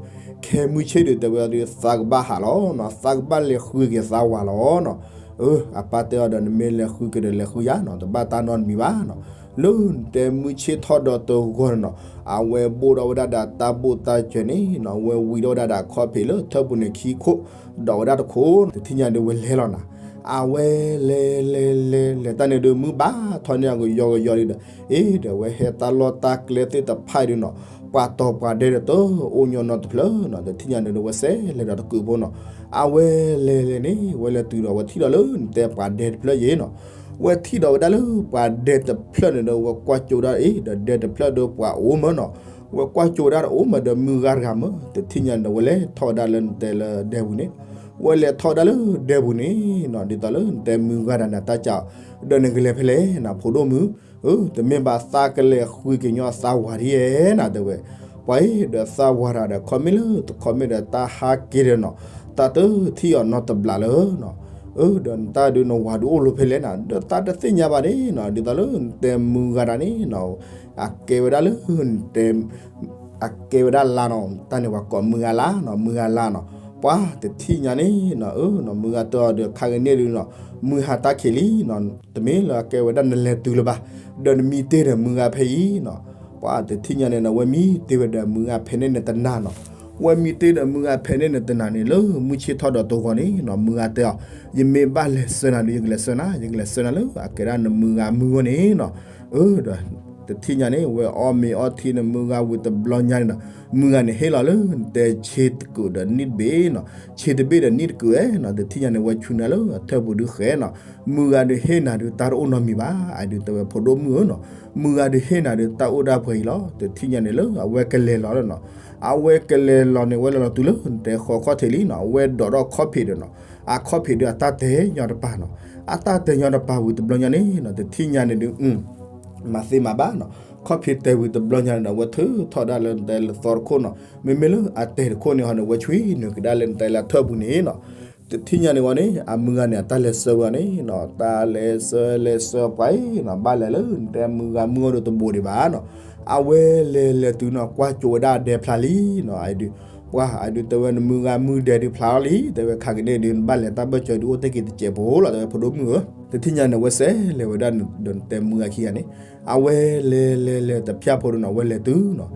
ခဲမုၢ်ဆ့ၣ်ဒုး တဲဝဲဒၣ်ဒီး သးကဘၣ်ဟးလီၤနီၤ, သးကဘၣ်လဲၤဃုက့ၤသးဝၤလီၤနီၤ, အၢ အပၢ်တဲအီၤဒီး နမ့ၢ်လဲၤဃုက့ၤဒီးလဲၤဃုယၤနီၤ, တဘၣ်တၢ်နီတမံၤဘၣ်နီၤ, လၢနတဲမုၢ်ဆ့ၣ်ထီၣ်ဒီးတဂီၤန့ၣ်နီၤ, အဝဲဘိၣ်ထီၣ်ဝဲဒၣ်ဒီးတၢ်ဘိၣ်တၢ်စၢၤန့ၣ်နီၤ, အဝဲဝံထီၣ်ဝဲဒၣ်ဒီးခီၣ်ဖံးလၢထၢၣ်ပူၤန့ၣ်ခံခိၣ်, ဒီးဝဲဒၣ်တခိၣ်, တထံၣ်ညါဒုးဝဲလဲၤလီၤနီၤ, အဝဲလဲၤလဲၤလဲၤလဲၤတၢ်န့ၣ်ဒုး မုၢ်ဘၣ်ထီၣ်န့ၢ်အီၤကယီကယီလံဒီး, အ့ ဒီးဝဲဟဲတၢ်လီၢ်တၢ်ကျဲသ့ၣ်တဖၣ်ဒုးနီၤ, ပှၤတီၤပှၤဒဲးဒီးတအိၣ်ညီနီတဖျၢၣ်နီၤ, တထံၣ်ညါန့ၣ်ဒုး ဝဲစဲးလဲၤဒီးတကုးဖိနီၤ, အဝဲလဲၤလဲၤန့ၣ် ဝဲလဲၤတုၤဒီး ဝဲထံၣ်ဒီးလၢနတဲပှၤဒဲးတဖျၢၣ်ယဲနီၤ, ဝဲထံၣ်ဒီးဝဲဒၣ်လၢပှၤဒဲးတဖျၢၣ်န့ၣ်ဒီး ဝဲကွၢ်ကၠိဒၣ်အ့ ဒီးဒဲးတဖျၢၣ်ဒီးပှၤအိၣ်မၢနီၤ, ဝဲကွၢ်ကၠိဒၣ်တအိၣ်မၢဒီးမုၢ်ဂၤတဂၤမၢ, တထံၣ်ညါန့ၣ်ဒီး ဝဲလဲၤထီၣ်ဝဲဒၣ်လၢနတဲလၢဒဲပူၤန့ၣ်, ဝဲလဲၤထီၣ်ဝဲဒၣ်လၢဒဲပူၤန့ၣ်နီၤ, ဒ်သိးလၢနတဲမုၢ်ဂၤတဂၤန့ၣ် တၢ်စး, ဒီးနကလဲၤဖဲလဲၣ်နီၤ ဖိဒိၣ်မုၣ်, အၢ တမ့ၢ်ဘၣ်သးကလဲၤဃုက့ၤညီသးဝၤဒ်ဧဲနီၤ တဲဝဲ, ပှၤအ့ ဒီးသးဝၤတဂၤဒီး ခီမ့ၢ်လၢတခီမ့ၢ်ဒီးတၢ်ဟးက့ၤဒီးနီၤ, တၢ်တထံၣ်အီၤနီတဘျီလၢနီၤ, အၢ ဒီးနတၢ်ဒုးနဝၤဒုးအိၣ်လီၤဖဲလဲၣ်နီၤ, ဒီးတၢ်တသ့ၣ်ညါဘၣ်န့ၣ်နီၤ, ဒ်သိးလၢနတဲမုၢ်ဂၤတဂၤန့ၣ်နီၤ, အကဲဝဲဒၣ်လၢနတဲ အကဲဝဲဒၣ်လါနီၤ, တၢ်န့ၣ်ပှၤကိးမုၢ်ဂၤလါနီၤ, မုၢ်ဂၤလါနီၤ, ပှၤတထံၣ်ညါန့ၣ်နီၤ, အၢ နီၤ မုၢ်ဂၤတဲအီၤဒီး ခါကန့ၣ်ဒုးနီၤ, မုၢ်ဟါတၢ်ခံးလံနီၤ, တမ့ၢ်လၢအကဲဝဲဒၣ်နလဲၤတုၤလၢၤဘၣ်, ဒီးနမံတ့ၢ်ဒီးမုၢ်ဂၤဖဲအံၤနီၤ, ပှၤတထံၣ်ညါန့ၣ်နီၤ, ဝဲမံတ့ၢ်ဝဲဒီးမုၢ်ဂၤဖဲန့ၣ်န့ၣ်တနၤနီၤ, ဝဲမံတ့ၢ်ဒီးမုၢ်ဂၤဖဲန့ၣ်န့ၣ်တနၤန့ၣ် လၢမုၢ်ဆ့ၣ်ထီၣ်ဒီးတဂီၤန့ၣ်နီၤ, မုၢ်ဂၤတဲအီၤ, ယမ့ၢ်ဘၣ်လဲၤဆှၢနၤဒီး ယကလဲၤဆှၢနၤ, ယကလဲၤဆှၢနၤလၢအကဲဒၣ်နမုၢ်ဂၤမုၢ်ဂီၢ်န့ၣ်နီၤ, အၢ ဒီး တထံၣ်ညါန့ၣ် ဝဲအီၣ်မ့ၤအီထံန့ၣ် မုၢ်ဂၤဝံၤတဘျီညါန့ၣ်နီၤ, မုၢ်ဂၤန့ၣ်ဟ့ၣ်လီၤလၢနတဲဆ့တကုာ်ဒီးနံၣ်တဘ့ၣ်နီၤ, ဆ့တဘ့ၣ်ဒီးနံၣ်တကုာ်ဝဲနီၤ, တထံၣ်ညါန့ၣ် ဝဲဆူနၤလၢအထၢၣ်ပူၤဒုးဃဲနီၤ, မုၢ်ဂၤဒုးဟ့ၣ်နၤဒုးတၢ်တအိၣ်နီတမံၤဘၣ်, အဒုးတဲဝဲဖိဒိၣ်မုၣ်ဧၢနီၤ, မုၢ်ဂၤဒုးဟ့ၣ်နၤဒုးတၢ်အိၣ်ဒၣ်ပှဲၤအံၤလီၤ, တထံၣ်ညါန့ၣ်လၢအဝဲကလဲၤလီၤလီၤနီၤ, အဝဲကလဲၤလီၤန့ၣ် ဝဲလဲၤလီၤတုၤလၢနတဲဃီခီၣ်ထံးလံနီၤ, အဝဲဒိးထီၣ်ခီၣ်ဖံးဒီးနီၤ, အခီၣ်ဖံးဒုးအတၢ်တဲညီတပၤနီၤ, အတၢ်တဲညီတပၤဝံၤတဘျီညါန့ၣ်နီၤ, တထံၣ်ညါန့ၣ်ဒုး မၤသ့မၤဘၣ်နီၤ, ခီၣ်ဖံးတဲဝံၤတဘျီညါန့ၣ်ဒီး ဝဲထုးထီၣ်ဒၣ်လၢနတဲလၢသီတခိၣ်နီၤ, မ့မ့ၢ်လၢအတဲတခိၣ်န့ၣ်ဟီန့ၣ် ဝဲဆွံနုာ်ကဒါလၢနတဲလၢထၢၣ်ပူၤန့ၣ်နီၤ, တထံၣ်ညါန့ၣ်ဝံၤန့ၣ် အမုၢ်ဂၤန့ၣ် အတၢ်လဲၤဆှၢဝဲန့ၣ်နီၤ, တၢ်လဲၤဆှၢလဲၤဆှၢပှၤအံၤနီၤ, ဘၣ်လဲၤလၢနတဲမုၢ်ဂၤမုၢ်အအိၣ်ဒီးတဘူးဒံးဘၣ်နီၤ. အဝဲလဲၤလဲၤတုၤနီၤ ကွၢ်ကၠိဝဲဒၣ်ဒဲဖျါလံနီၤ. အဒုး ပှၤအဒုးတဲဝဲ နမုၢ်ဂၤမုၢ်ဒဲဒုးဖျါလီၤလံ, တဲဝဲ ခါကန့ၣ်ဒုး နဘၣ်လဲၤတၢ်ဘၢၣ်စၢၤဒုးအိၣ်တ့ၢ်က့ၤတစဲးဖိလီၤ, တဲဝဲ ဖိဒိၣ်မုၣ်ဧၢ. တထံၣ်ညါန့ၣ် ဝဲစဲးလဲၤဝဲဒၣ်ဒီးနတဲမုၢ်ဂၤခံဂၤန့ၣ်, အဝဲလဲၤလဲၤလဲၤတဖၠၣ်ဖိဒုးနီၤ ဝဲလဲၤတုၤနီၤ,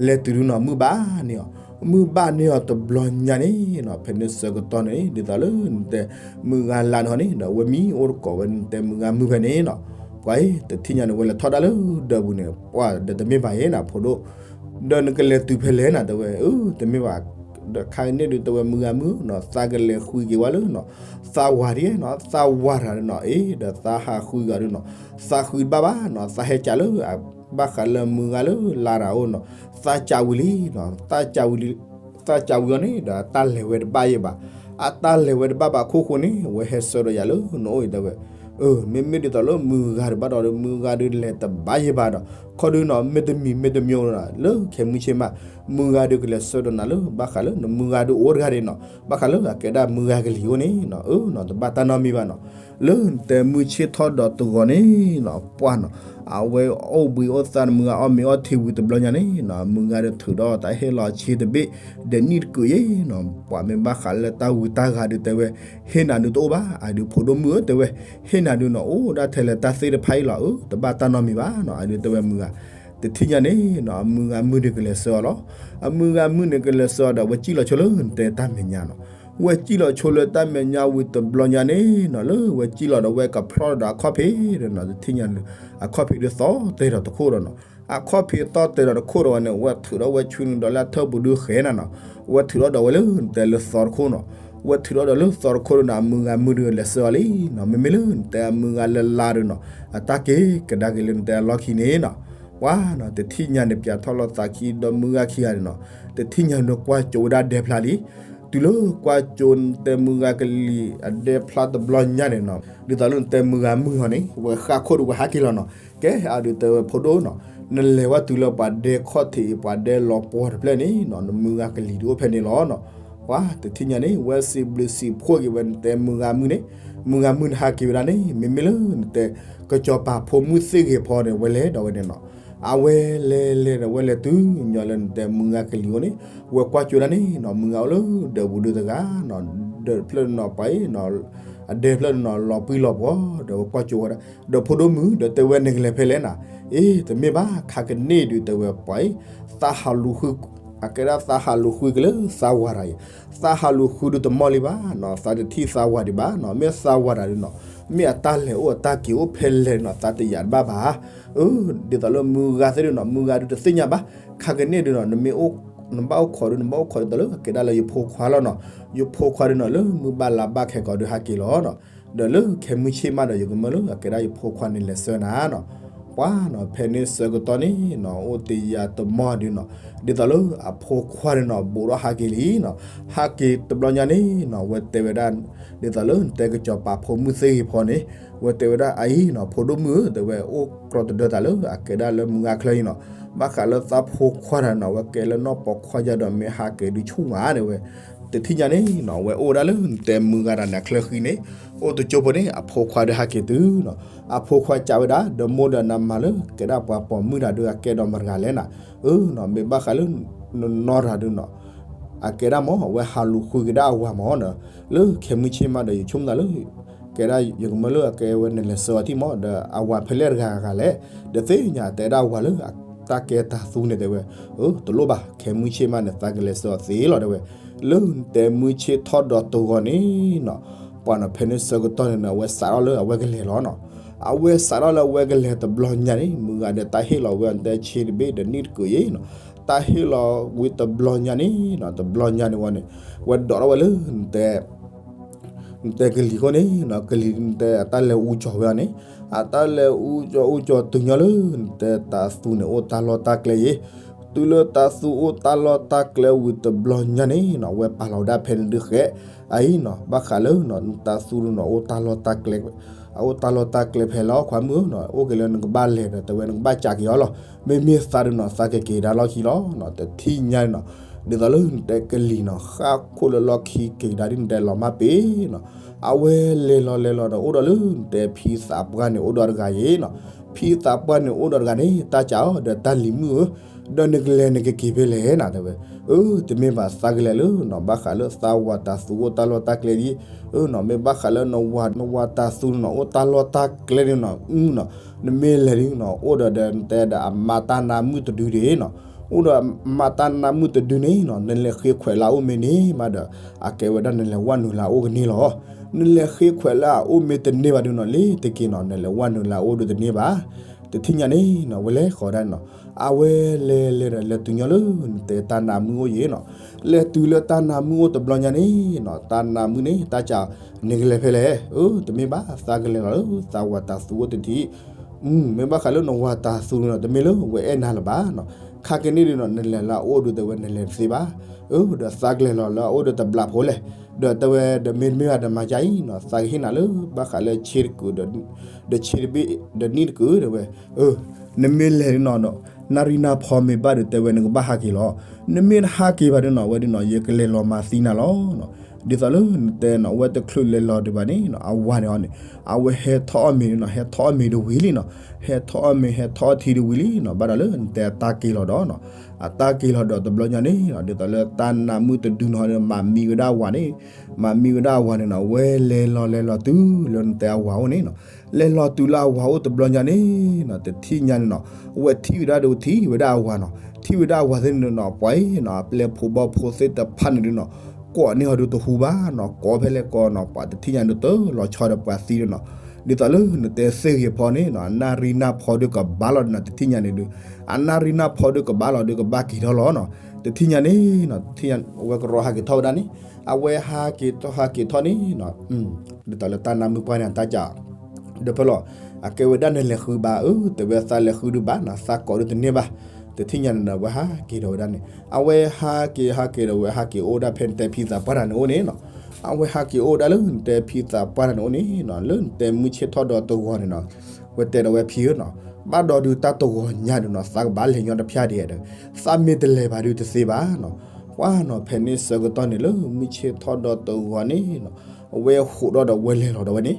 လဲၤတုၤဒုးနီၤ မုၢ်ဘၣ်န့ၢ်အီၤ, မုၢ်ဘၣ်န့ၢ်အီၤတဘျီညါန့ၣ်နီၤ, ဖဲန့ၣ်ဆၢကတီၢ်န့ၣ် ဒ်သိးလၢနတဲမုၢ်ဂၤလါန့ၣ်ဟီန့ၣ် ဒီးဝဲမံအိၣ်တကိးဝဲနတဲမုၢ်ဂၤမုၢ်ဖဲန့ၣ်နီၤ. ပှၤအံၤ တထံၣ်ညါန့ၣ် ဝဲလဲၤထီၣ်ဒၣ်လၢဒၢးပူၤန့ၣ် ပှၤဒီးတမ့ၢ်ဘၣ်အံၤနီၤ ဖိဒိၣ်, ဒီးနကလဲၤတုၤဖဲလဲၣ်နီၤ တဲဝဲ, အၢ တမ့ၢ်ဘၣ်, ဒီးခါကန့ၣ်ဒုး တဲဝဲ မုၢ်ဂၤမုၢ်နီၤ သးကလဲၤဃုက့ၤဝဲလၢနီၤ သးဝၤဒ်နီၤ, သးဝၤတၢ်ဒီးနီၤ အ့ ဒီးသးဟးဃုဂၤဒုးနီၤ, သးဃုတဘၣ်ဘၣ်နီၤ, သးဟဲကးလၢ ဘၣ်ဃးလၢမုၢ်ဂၤလၢလါတၢ်အိၣ်နီၤ, သးကးဝံၤလံနီၤ, သးကးဝံၤလံ သးကးဝံၤအီၤန့ၣ်ဒီး အတၢ်လဲၤဝဲတဘၣ်ယဲၢ်ဘၣ်, အတၢ်လဲၤဝဲတဘၣ်ဘၣ်အခိၣ်ဃိန့ၣ် ဝဲဟဲဆှၢဒီးယၤလၢနအိၣ်အံၤ တဲဝဲ, အၢ မ့မ့ၢ်ဒ်သိးလၢမုၢ်ဂၤတဘၣ်ဒီး မုၢ်ဂၤဒုးလဲၤတဘၣ်ယဲၢ်ဘၣ်ဒီး ခီဒုးနီၤ မ့တမံၤမ့တမံၤနီၤ လၢခဲမုၢ်ဆ့ၣ်မး မုၢ်ဂၤဒုးကလဲၤဆှၢဒီးနၤလၢ ဘၣ်ဃးလၢနမုၢ်ဂၤဒုးအိၣ်တဂၤဒံးနီၤ, ဘၣ်ဃးလၢအကဲဒၣ်မုၢ်ဂၤကလံၤအအိၣ်န့ၣ်နီၤ, အၢနီၤ တဘၣ်တၢ်နီတမံၤဘၣ်နီၤ. လၢနတဲမုၢ်ဆ့ၣ်ထီၣ်ဒီးတဂီၤန့ၣ်နီၤ ပှၤနီၤ အဝဲအိၣ်ဘှံးအိၣ်သါ နမုၢ်ဂၤအီၣ်မ့ၤအီထံဝံၤတဘျီညါန့ၣ်နီၤ မုၢ်ဂၤဒုးထုးဒီးတၢ်ဟ့ၣ်လီၤဆ့တဘ့ၣ် ဒီးနံၣ်တကုာ်ယဲၢ်နီၤ, ပှၤမ့ၢ်ဘၣ်ဃးလၢတၢ်ဝံတၢ်ဂၤဒုးတဲဝဲ ဟ့ၣ်နၤဒုးတအိၣ်ဘၣ်, အဒုးဖိဒိၣ်မုၣ်ဧၢ တဲဝဲ, ဟ့ၣ်နၤဒုးနီၤ အိၣ်ဒၣ်ထဲလၢတၢ်သ့ၣ်တဖၣ်အံၤလီၤ, အၢ တဘၣ်တၢ်နီတမံၤဘၣ်နီၤ, အဒုးတဲဝဲမုၢ်ဂၤ, တထံၣ်ညါန့ၣ်နီၤ အမုၢ်ဂၤမုၣ်ဒုးကလဲၤဆှၢအီၤလီၤ, အမုၢ်ဂၤမုၣ်န့ၣ်ကလဲၤဆှၢအီၤဒီး ဝဲစံၣ်လီၤဆိလၢနတဲတၢ်မဲာ်ညါနီၤ, ဝဲစံၣ်လီၤဆိလၢတၢ်မဲာ်ညါဝံၤတဘျီညါန့ၣ်နီၤ လၢဝဲစံၣ်လီၤဒီးဝဲကဖျီၣ်ဒီးအခီၣ်ဖံးဒီးနီၤ, တထံၣ်ညါန့ၣ် အခီၣ်ဖံးဒုးသီၣ်တဲာ်ဒီးတခိၣ်ဒီးနီၤ, အခီၣ်ဖံးသီၣ်တဲာ်ဒီးတခိၣ်ဒီးဝဲန့ၣ် ဝဲထုးဒီးဝဲဆွံနုာ်ဒီးလၢအထၢၣ်ပူၤဒုးဃဲၤနၤနီၤ, ဝဲထုးထီၣ်ဒီးဝဲလၢနတဲလၢသီတခိၣ်နီၤ, ဝဲထုးထီၣ်ဒီးလၢသီတခိၣ်ဒီးနီၤ အမုၢ်ဂၤမုၣ်ဒုးလဲၤဆှၢအီၤလံနီၤ, မ့မ့ၢ်လၢနတဲအမုၢ်ဂၤလၢလါဒုးနီၤ အတၢ်က့ၤကဒါက့ၤလၢနတဲအလီၢ်ခံန့ၣ်နီၤ, ပှၤနီၤ တထံၣ်ညါန့ၣ် ပၠးထီၣ်လီၤသးခံဒီးမုၢ်ဂၤခံဂၤန့ၣ်နီၤ, တထံၣ်ညါန့ၣ်ကွၢ်ကၠိဝဲဒၣ်ဒဲဖျါလံ, တုၤလၢကွၢ်ကၠိနတဲမုၢ်ဂၤကလံၤအဒဲဖျါတဘျီညါန့ၣ်နီၤ ဒ်သိးလၢနတဲမုၢ်ဂၤမုၣ်ဟီန့ၣ် ဝဲဃၣ်ခိၣ်ဒီးဝဲဟးက့ၤလီၤနီၤ, ကဲအဒုးတဲဝဲဖိဒိၣ်နီၤ, နလဲၤဝဲတုၤလၢပှၤဒဲခီၣ်ထံး ပှၤဒဲလီၤပှီၢ်တဖျၢၣ်န့ၣ်နီၤ နမုၢ်ဂၤကလံၤဒုးအိၣ်ဖဲန့ၣ်လီၤနီၤ, ပှၤတထံၣ်ညါန့ၣ် ဝဲစံးဘျုးစံးဖှိၣ်က့ၤဝဲနတဲမုၢ်ဂၤမုၣ်န့ၣ်, မုၢ်ဂၤမုၣ်န့ၣ်ဟးက့ၤဝဲဒၣ်န့ၣ် မ့မ့ၢ်လၢနတဲ ကစီၤပၤဖိမုၣ်သ့ၣ်ဂ့ၤဖီန့ၣ် ဝဲလဲၤဒီးဝဲန့ၣ်နီၤ, အဝဲလဲၤလဲၤဒီးဝဲလဲၤတုၤညီလၢနတဲမုၢ်ဂၤကလံၤအအိၣ်န့ၣ်, ဝဲကွၢ်ကၠိဒၣ်န့ၣ်နီၤ မုၢ်ဂၤအိၣ်လၢဒၢးပူၤဒုးတဂၤနီၤ, ဒၢးဖျၢၣ်နီၤပှၤအံၤနီၤ အဒဲဖျၢၣ်နီၤ လီၤပှံၢ်လီၤပှီၢ်ဒီးဝဲကွၢ်ကၠိဝဲဒၣ်, ဒီးဖိဒိၣ်မုၣ်ဒီးတဲဝဲနကလဲၤဖဲလဲၣ်နၤ, အ့ တမ့ၢ်ဘၣ် ခါကန့ၣ်ဒုးတဲဝဲပှၤအံၤ သးဟးလူၤဃု အကဲဒၣ်သးဟးလူၤဃုက့ၤလၢသးဝၤတၢ်အံၤ, သးဟးလူၤဃုဒုးတမီၢ်လံဘၣ်နီၤ, သးတထံၣ်သးဝၤဒံးဘၣ်နီၤ, မ့ၢ်သးဝၤတၢ်ဒုးနီၤ, မ့ၢ်အတၢ်လဲၤအိၣ်အတၢ်က့ၤအိၣ်ဖဲလဲၣ်နီၤ သးတယာ်တဘၣ်ဘၣ်, အၢ ဒ်သိးလၢမုၢ်ဂၤသ့ၣ်ဒုးနီၤ မုၢ်ဂၤဒုးတသ့ၣ်ညါဘၣ်, ခါကန့ၣ်ဒုးနီၤ နမ့ၢ်အိၣ် နဘၣ်အိၣ်ခိးဒုး နဘၣ်အိၣ်ခိးဒ်သိးလၢအကဲဒၣ်လၢယဖိခွါလီၤနီၤ, ယဖိခွါဒုးနီၤ လၢမုၢ်ဘၣ်လါဘၣ်ခဲကိးဒုးဟးက့ၤလီၤနီၤ, ဒီးလၢခဲမုၢ်ဆ့ၣ်မးဒီးယကမၢလၢအကဲဒၣ်ယဖိခွါန့ၣ်လဲၤဆှၢနၤနီၤ, ပှၤနီၤ ဖဲန့ၣ်ဆၢကတီၢ်န့ၣ်နီၤ အိၣ်တယာ်တမီၢ်ဒုးနီၤ, ဒ်သိးလၢအဖိခွါဒုးနီၤ ဘူးထီၣ်ဟးက့ၤလံနီၤ, ဟးက့ၤတဘျီညါန့ၣ်နီၤ ဝဲတဲဝဲဒၣ် ဒ်သိးလၢနတဲကစီၤပၤဖိမုၣ်သ့ၣ်ဂ့ၤဖီန့ၣ်, ဝဲတဲဝဲဒၣ်အအံၤနီၤ ဖိဒိၣ်မုၣ်ဧၢ တဲဝဲ အိၣ်ကြီတဒၢတၢ်လၢအကဲဒၣ်လၢမုၢ်ဂၤချၢအံၤနီၤ, ဘၣ်ဃးလၢသးဖိခွါတၢ်နီၤ ဝဲကဲလၢနီၢ်ပိာ်ခွါယါဒီးမ့ၢ်ဟးက့ၤဒုးဆူၣ်မးတဲဝဲ, တထံၣ်ညါန့ၣ်နီၤ ဝဲအိၣ်ဒၣ်လၢနတဲမုၢ်ဂၤတၢ်န့ၣ်အချၢဃံန့ၣ်, အိၣ်တကၠိဖိန့ၣ် အဖိခွါဒုးဟးက့ၤတုၤနီၤ, အဖိခွါကးဝဲဒၣ် ဒီးမိၢ်ဒီးနၤမၤလၢကဲဒၣ်ပှၤပိာ်မုၣ်တၢ်ဒုးအကဲဒီးမတၤတဂၤလဲၣ်နၤ, အၢနီၤ မ့ၢ်ဘၣ်ဃးလၢ နနီၢ်တၢ်ဒုးနီၤ အကဲဒၣ်မ့ၢ် အဝဲဟးလူၤဃုက့ၤဒၣ်အဝၤမ့ၢ်နီၤ, လၢခဲမုၢ်ဆ့ၣ်မးဒီးယဆိကမိၣ်သးလၢ ကဲဒၣ်ယကမၢလၢအကဲဝဲနလဲၤဆှၢအီၤထံၣ်မ့ၢ် ဒီးအဝၤဖဲလဲၣ်တဂၤဂၤလဲၣ်, ဒီးသ့ၣ်ညါတဲဒၣ်အဝၤလၢတၢ်ကဲတၢ်သူန့ၣ်တဲဝဲ, အၢ တလိၣ်ဘၣ် ခဲမုၢ်ဆ့ၣ်မးန့ၣ် သးကလဲၤဆှၢအီၤသ့လီၤတဲဝဲ, လၢနတဲမုၢ်ဆ့ၣ်ထီၣ်ဒီးတဂီၤန့ၣ်နီၤ, ပှၤနီၤ ဖဲန့ၣ်ဆၢကတီၢ်န့ၣ်နီၤ အဝဲစးထီၣ်လၢအဝဲကလဲၤလီၤနီၤ, အဝဲစးထီၣ်လၢအဝဲကလဲၤတဘျီညါန့ၣ် မုၢ်ဂၤဒီးတၢ်ဟ့ၣ်လီၤဝဲအီၤနတဲဆ့တဘ့ၣ်ဒီးနံၣ်တကုာ်အံၤနီၤ, တၢ်ဟ့ၣ်လီၤဝံၤတဘျီညါန့ၣ်နီၤ တဘျီညါန့ၣ်ဝဲန့ၣ် ဝဲဒိးထီၣ်ဝဲလၢ နတဲကလံၤအဃိန့ၣ်နီၤ ကလံၤနတဲအတၢ်လဲၤအူကၠီၤဝဲအီၤန့ၣ်, အတၢ်လဲၤအူကၠီၤအူကၠီၤတုၤညီလၢ နတဲတၤသူန့ၣ်အိၣ်တၢ်လီၢ်တၢ်ကျဲယဲၢ်, တုၤလၢတၤသူအိၣ်တၢ်လီၢ်တၢ်ကျဲဝံၤတဘျီညါန့ၣ်နီၤ ဝဲပာ်လီၤဝဲဒၣ်ဖဲန့ၣ်ဒုးဃဲ, အအံၤနီၤ ဘၣ်ဃးလၢနီၤ နတၤသူဒုးနီၤ အိၣ်တၢ်လီၢ်တၢ်ကျဲ အအိၣ်တၢ်လီၢ်တၢ်ကျဲဖဲလၢခွါမုၣ်နီၤ အိၣ်က့ၤလၢနကဘၣ်လဲၤဒီးတဲဝဲနကဘၣ်ကးက့ၤအီၤလီၤ, မ့မ့ၢ်သးဒုးနီၤ သးကက့ၤဒၣ်လီၢ်ခံလီၤနီၤ, တထံၣ်ညါန့ၣ်နီၤ ဒ်သိးလၢနတဲကလံၤနီၤ ဃၣ်ခိၣ်လၢလီၢ်ခံက့ၤကဒါဒ်နတဲလီၤမၢ်ပ့ၤနီၤ, အဝဲလဲၤလီၤလဲၤလီၤဒီး အိၣ်ဒီးလၢနတဲဖံသးပှၢ်န့ၣ် အိၣ်ဒီးတဂၤယ့ၤနီၤ, ဖံသးပှၢ်န့ၣ်အိၣ်ဒီးတဂၤန့ၣ် တၢ်စံးအီၤဒီး တၢ်လံၤမုၣ်ဧၢ, ဒီးနကလဲၤနကက့ၤဖဲလဲၣ်နီၤ တဲဝဲ, အၢ တမ့ၢ်ဘၣ် သးကလဲၤလၢနီၤ ဘၣ်ဃးလၢသးဝၤတၤသူအိၣ်တၢ်လီၢ်တၢ်ကျဲဒ်, အၢနီၤ မ့ၢ်ဘၣ်ဃးလၢနဝၤ နဝၤတၤသူနီၤ အိၣ်တၢ်လီၢ်တၢ်ကျဲဒ်နီၤ အုနီၤ, နမ့ၢ်လဲၤဒ်နီၤ အိၣ်ဒီးဒီးနတဲဒီးအမါတၢ်နါမုၣ်တဒုဒ်နီၤ, အိၣ်ဒီးအမါတၢ်နါမုၣ်တဒုန့ၣ်နီၤ နလဲၤဃ့ခွဲးလၢအအိၣ်မ့ၢ်န့ၣ်မးဒီး အကဲဝဲဒၣ်နလဲၤဝဲနုာ်လၢအအိၣ်ကန့ၢ်လီၤ. နလဲၤဃ့ခွဲးလၢအအိၣ်မ့ၢ်တန့ၢ်ဘၣ်ဒ်နီၤ လ့ၤတက့ၤနီၤ နလဲၤဝဲနုာ်လၢအအိၣ်ဒုးတန့ၢ်ဘၣ်. တထံၣ်ညါန့ၣ်နီၤ ဝဲလဲၤဃီၤဒၣ်နီၤ, အဝဲလဲၤလဲၤဒီး လဲၤတုၤညီလၢနတဲတၢ်နါမုၣ်အိၣ်ယ့ၤနီၤ, လဲၤတုၤလၢတၢ်နါမုၣ်အိၣ်တဘျီညါန့ၣ်နီၤ တၢ်နါမုၣ်န့ၣ် တၢ်စံး နကလဲၤဖဲလဲၣ်, အၢ တမ့ၢ်ဘၣ် သးကလဲၤလီၤလၢသးဝၤတၤသူအိၣ်တထံၣ် မ့ၢ်ဘၣ်ဃးလၢနဝၤတၤသူနီၤ တမ့ၢ်လၢဝဲအဲၣ်နၤလၢၤဘၣ်နီၤ, ခါက့ၤန့ၣ်ဒ်နီၤ နလဲၤလၢအအိၣ်ဒုး တဲဝဲနလဲၤတသ့ဘၣ်, အၢ ဒီးသးကလဲၤလီၤလၢအအိၣ်ဒီးတဘျးဖိလဲၣ်, ဒီးတဲဝဲဒီးမ့တမ့ၢ်ဘၣ်ဒီးမၤကါအံၤနီၤ သးကဟ့ၣ်နၤလၢဘၣ်ဃးလၢဆ့တကုာ် ဒီးဆ့တဘ့ၣ် ဒီးနံၣ်တကုာ်တဲဝဲ, အၢ နမ့ၢ်လဲၤဒ်နီၤဒီး နၣ်ရံၣ်နၢ်ဖီမ့ၢ်ဘၣ်ဒီး တဲဝဲနကဘၣ်ဟးက့ၤလီၤ, နမ့ၢ်တဟးက့ၤဘၣ်ဒ်နီၤ အဝဲဒ်နီၤ ယကလဲၤလီၤမၤသံနၤလီၤနီၤ, ဒ်သိးလၢနတဲနီၤ အဝဲတချုးလဲၤလီၤဒံးဘၣ်န့ၣ်နီၤ အဝၤန့ၣ်အီၤန့ၣ် အဝဲဟဲထီၣ်အီၣ်မ့ၤနီၤ ဟဲထီၣ်အီၣ်မ့ၤတဝံၤလံနီၤ, ဟဲထီၣ်အီၣ်မ့ၤ ဟဲထီၣ်အီၣ်ထံတဝံၤလံနီၤ ဘၣ်ဒီးလၢနတဲအတၢ်က့ၤလီၤဒီးနီၤ, အတၢ်က့ၤလီၤဒီးတဘျီညါန့ၣ်နီၤ ဒ်သိးလၢတၢ်နါမုၣ်တဒုနီၤ မၤမံဝဲဒၣ်အဝၤန့ၣ်, မၤမံဝဲဒၣ်အဝၤန့ၣ်နီၤ ဝဲလဲၤလီၤလဲၤလီၤတုၤလၢနတဲအဝၤအိၣ်န့ၣ်နီၤ, လဲၤလီၤတုၤလၢအဝၤအိၣ်တဘျီညါန့ၣ်နီၤ တထံၣ်ညါန့ၣ်နီၤ ဝဲထံၣ်ဝဲဒၣ်ဒုး ထံၣ်ဝဲဒၣ်အဝၤနီၤ, ထံၣ်ဝဲဒၣ်အဝၤသ့ၣ်န့ၣ်နီၤ ပှၤအံၤနီၤ အပျဲၢ်ဖိဘီဖိသ့ၣ်တဖၣ်န့ၣ်ဒုးနီၤ ကိးန့ၢ်အီၤဒုးတဟူဘၣ်နီၤ ကိးဖဲလဲၣ်ကိးနီၤ ပှၤတထံၣ်ညါဒုးတလီၤဆီဒီးပှၤသံဒုးနီၤ, ဒ်သိးလၢနတဲသ့ၣ်ဂ့ၤဖီန့ၣ်နီၤ အနၣ်ရံၣ်နၢ်ဖီဒုးကဘၣ်လီၤဒုးနီၤ တထံၣ်ညါန့ၣ်ဒုး, အနၣ်ရံၣ်နၢ်ဖီဒုးကဘၣ်လီၤဒုးကဘၣ်က့ၤထီၣ်လီၤနီၤ, တထံၣ်ညါန့ၣ်နီၤ တထံၣ်ညါ အဝဲကရီဟးက့ၤထီၣ်ဝဲဒၣ်န့ၣ်, အဝဲဟးက့ၤထီၣ်ဟးက့ၤထီၣ်န့ၣ်နီၤ ဒ်သိးလၢတၢ်နါမုၣ်ပှၢ်န့ၣ် အတၢ်စံး ဒီးဖဲလီၤ အကဲဝဲဒၣ်နလဲၤဃုဘၣ် အၢ တဲဝဲသးလဲၤဃုဒုးဘၣ်နီၤ သးကိးဒုးတန့ၢ်ဘၣ်, တထံၣ်ညါန့ၣ်ဒီး အဝဲဟးက့ၤဒီးဝဲဒၣ်န့ၣ် အဝဲဟးက့ၤဟးက့ၤဒီးဝဲဟးက့ၤအိၣ်ဒၣ်ဖဲနတဲဖံသးပှၢ်တၢ်န့ၣ်အိၣ်န့ၣ်နီၤ, အဝဲဟးက့ၤအိၣ်ဒၣ်လၢနတဲဖံသးပှၢ်တၢ်န့ၣ်အိၣ်န့ၣ်နီၤ လၢနတဲမုၢ်ဆ့ၣ်ထီၣ်ဒီးတဂီၤန့ၣ်နီၤ, ဝဲတဲဒီးဝဲဖံဧၢနီၤ, ဘၣ်ဒီးဒုးတၢ်တဂီၤညါဒုးနီၤ သးကဘၣ်လဲၤညီတဖၠၣ်ဒံးဒီး သးမ့ၢ်တလဲၤဘၣ်ဒုးတသ့ဘၣ်နီၤ, ပှၤနီၤ ဖဲန့ၣ်ဆၢကတီၢ်န့ၣ်လၢမုၢ်ဆ့ၣ်ထီၣ်ဒီးတဂီၤန့ၣ်နီၤ အဝဲဟးဒီးဒီးဝဲလဲၤလီၤဒီးဝဲန့ၣ်,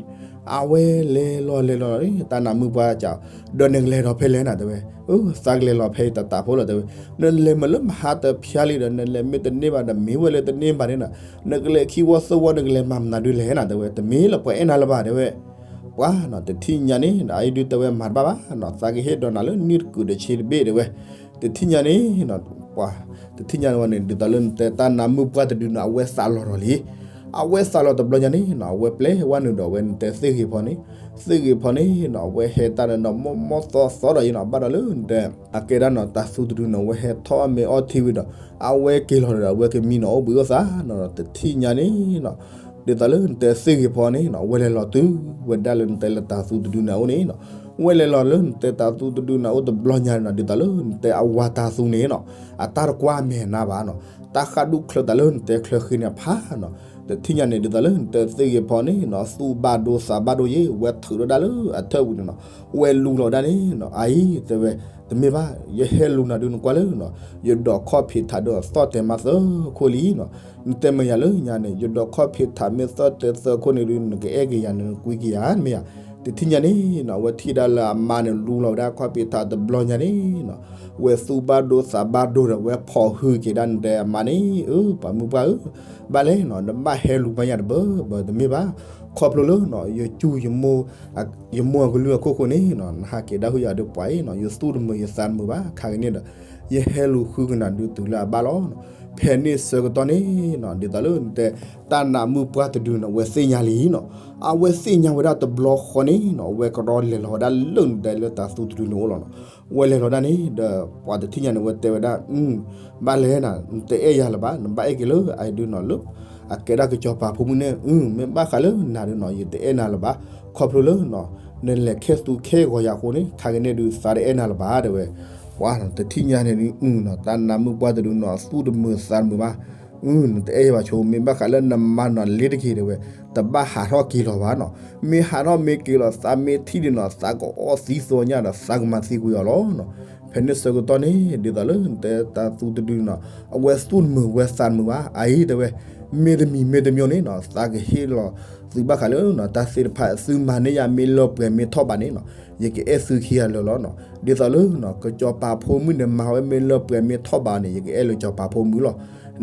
အဝဲလဲၤလီၤလဲၤလီၤ တၢ်နါမုၣ်ပှၢ်စံး ဒီးနကလဲၤဒီးဖဲလဲၣ်နီၤ တဲဝဲ, အၢ သးကလဲၤလီၤဖဲအံၤတတးဖိလီၤ တဲဝဲ, နလဲၤမ့ၢ်လၢမဟါတဖၠၣ်လံဒီး နလဲၤမ့ၢ်တန့ၢ်ဘၣ်ဒီး မ့ၢ်ဝဲလၢတန့ၢ်ဘၣ်န့ၣ်နီၤ, နကလဲၤခံဝီသၢဝီ နကလဲၤမၤမနုၤဒုးလဲၣ်နီၤ တဲဝဲ, တမ့ၢ်လၢပှၤအဲၣ်နၤလၢၤဘၣ် တဲဝဲ ပှၤနီၤ တထံၣ်ညါန့ၣ် အအံၤဒုးတဲဝဲမၤတဘၣ်ဘၣ်နီၤ သးကဟ့ၣ်ဒီးနၤလၢနံၣ်တကုာ်ဒီးဆ့တဘ့ၣ် တဲဝဲ, တထံၣ်ညါန့ၣ်နီၤ ပှၤ တထံၣ်ညါန့ၣ်ဝဲန့ၣ် ဒ်သိးလၢနတဲတၢ်နါမုၣ်ပှၢ်တဒုနီၤ အဝဲသးလီၤဒီးလံ, အဝဲသးလီၤတဘျီညါန့ၣ်နီၤ အဝဲပျဲဝဲနုာ်ဒီးဝဲနတဲသ့ၣ်ဂ့ၤဖီန့ၣ်, သ့ၣ်ဂ့ၤဖီန့ၣ်နီၤ အဝဲဟဲတၢ်ဒီးနီၤ မီၢ်မီၢ်သီသီဒီးယနီၤ ဘၣ်ဒီးလၢနတဲ အကဲဒၣ်နီၤ တၤသူတဒုနီၤ အဝဲဟဲထီၣ်အီၣ်မ့ၤအီထံဝံၤဒီး အဝဲက့ၤလီၤဒီး အဝဲကမံနီၤ အိၣ်ဘှံးအိၣ်သါနီၤ တထံၣ်ညါန့ၣ်နီၤ ဒ်သိးလၢနတဲသ့ၣ်ဂ့ၤဖီန့ၣ်နီၤ အဝဲလဲၤလီၤတုၤဝဲဒၣ်လၢနတဲလၢတၤသူတဒုန့ၣ်အအိၣ်န့ၣ်နီၤ, ဝဲလဲၤလီၤလၢနတဲတၤသူတဒုန့ၣ်အအိၣ်တဘျီညါန့ၣ်နီၤ ဒ်သိးလၢနတဲအဝၤတၤသူန့ၣ်နီၤ အတၢ်တကွၢ်မဲာ်နါဘၣ်နီၤ တၢ်ဃၣ်ဒူၣ်ချၢတၢ်လၢနတဲချၢဃ့န့ၣ်ဖးနီၤ, တထံၣ်ညါန့ၣ် ဒ်သိးလၢနတဲသ့ၣ်ဂ့ၤဖီန့ၣ်နီၤ သူၣ်ဘၣ်ဒိသးဘၣ်ဒိယ့ၣ် ဝဲထုးထီၣ်ဒၣ်လၢအထၢၣ်ပူၤန့ၣ်နီၤ ဝဲလူလီၤဒၣ်န့ၣ်နီၤ အအံၤတဲဝဲ တမ့ၢ်ဘၣ် ယဟဲလူၤနၤဒုးနကွၢ်လၢနီၤ ယဒိးခီၣ်ဖံးထးဒီးသီၣ်တဲာ်မးသၢခိၣ်လံနီၤ, နတဲမ့ၢ်ယၤလၢညါန့ၣ် ယဒိးခီၣ်ဖံးထးမ့ၢ်သီၣ်တဲာ်သၢခိၣ်န့ၣ်ဒုး နကအဲၣ်က့ၤယၤန့ၣ် နကွံက့ၤယၤမ့ၢ်ဧါ, တထံၣ်ညါန့ၣ်နီၤ အဝဲထံၣ်ဒၣ်လၢအမါန့ၣ် လူလီၤဝဲဒၣ်ခီၣ်ဖံးထးတဘျီညါန့ၣ်နီၤ ဝဲသူၣ်ဘၣ်ဒိသးဘၣ်ဒိဒီး ဝဲဖီၣ်ဟုက့ၤဒၣ်နတဲအမါန့ၣ် အၢ ပှၤမုၢ်ပှၢ်ဧၢ, ဘၣ်လဲၣ်နီၤ နဘၣ်ဟဲလူၤဘၣ်ယၤတဘၢဘၢတမ့ၢ်ဘၣ်, ခီဖျိလၢနီၤ ယစူၢ် ယမိၢ်အကလုၢ်အခိၣ်ဃိန့ၣ်နီၤ နဟးက့ၤဒၣ်ဟုယၤဒုးပှၤအံၤနီၤ ယသူၣ်တမုာ်ယသးတမုာ်ဘၣ် ခါက့ၤန့ၣ်ဒီး ယဟဲလူၤဃုကနၤဒုးတုၤလၢအဘၣ်လီၤနီၤ, ဖဲန့ၣ်ဆၢကတီၢ်န့ၣ်နီၤ ဒ်သိးလၢနတဲ တၢ်နါမုၣ်ပှၢ်တဒုနီၤ ဝဲသ့ၣ်ညါလံနီၤ, အဝဲသ့ၣ်ညါဝဲဒၣ်တဘျီဃီန့ၣ်နီၤ အဝဲကရီလဲၤလီၤဝဲဒၣ်လၢနတဲလၢတၤသူတဒုန့ၣ်အိၣ်လီၤနီၤ, ဝဲလဲၤလီၤဒၣ်န့ၣ်ဒီး ပှၤတထံၣ်ညါန့ၣ် ဝဲတဲဝဲဒၣ် အု ဘၣ်လဲၣ်နီၤ နတအဲၣ်ယၤလၢၤဘၣ် နဘၣ်အဲၣ်က့ၤလၢအအံၤဒုးနီၤ လၢအကဲဒၣ်ကစီၤပၤဖိမုၣ်န့ၣ် အု မ့ၢ်ဘၣ်ဃးလၢနၤဒုးနီၤ ယတအဲၣ်နၤလၢၤဘၣ်, ခီဖျိလၢနီၤ နလဲၤခဲသူခဲဂီၤယၤအဃိန့ၣ် ခါက့ၤန့ၣ်ဒုးသးတအဲၣ်နၤလၢၤဘၣ် တဲဝဲ, ပှၤတထံၣ်ညါန့ၣ်ဒုး အုနီၤ တၢ်နါမုၣ်ပှၢ်တဒုနီၤ သူၣ်တမုာ်သးတမုာ်ဘၣ် နတအဲၣ်ယၤဘၣ်ဆိ မ့ၢ်ဘၣ်ဃးလၢနမါနီၤ လ့ၤတက့ၤတဲဝဲ, တဘၣ်ဟးထီၣ်က့ၤလီၤဘၣ်နီၤ. မ့ၢ်ဟးထီၣ်မ့ၢ်က့ၤလီၤ သးမ့ၢ်ထံၣ်ဒုးနီၤ သးကအီၣ်သံသိညါဒီး သးကမၤသံကွံာ်အီၤလီၤနီၤ. ဖဲန့ၣ်ဆၢကတီၢ်န့ၣ် ဒ်သိးလၢနတဲတၢ်သူတဒုနီၤ အဝဲသူၣ်တမုာ်ဝဲသးတမုာ်ဘၣ် အအံၤတဲဝဲ, မ့ၢ်တမံၤမ့ၢ်တမံၤန့ၣ်နီၤ သးကဟ့ၣ်လီၤသုဘၣ်ဃးလၢ တၢ်သ့ၣ်တဖၣ် သုမၤန့ၢ်ယၤမ့ၢ်လၢပှဲၤမ့ၢ်ထီၣ်ဘးန့ၣ်နီၤ ယကအဲၣ်သုခံဂၤလၢာ်လီၤနီၤ. ဒ်သိးလၢ ကစီၤပၤဖိမုၣ်န့ၣ် မၤဝဲမ့ၢ်လၢပှဲၤမ့ၢ်ထီၣ်ဘးန့ၣ် ယကအဲၣ်လၢစီၤပၤဖိမုၣ်လီၤ.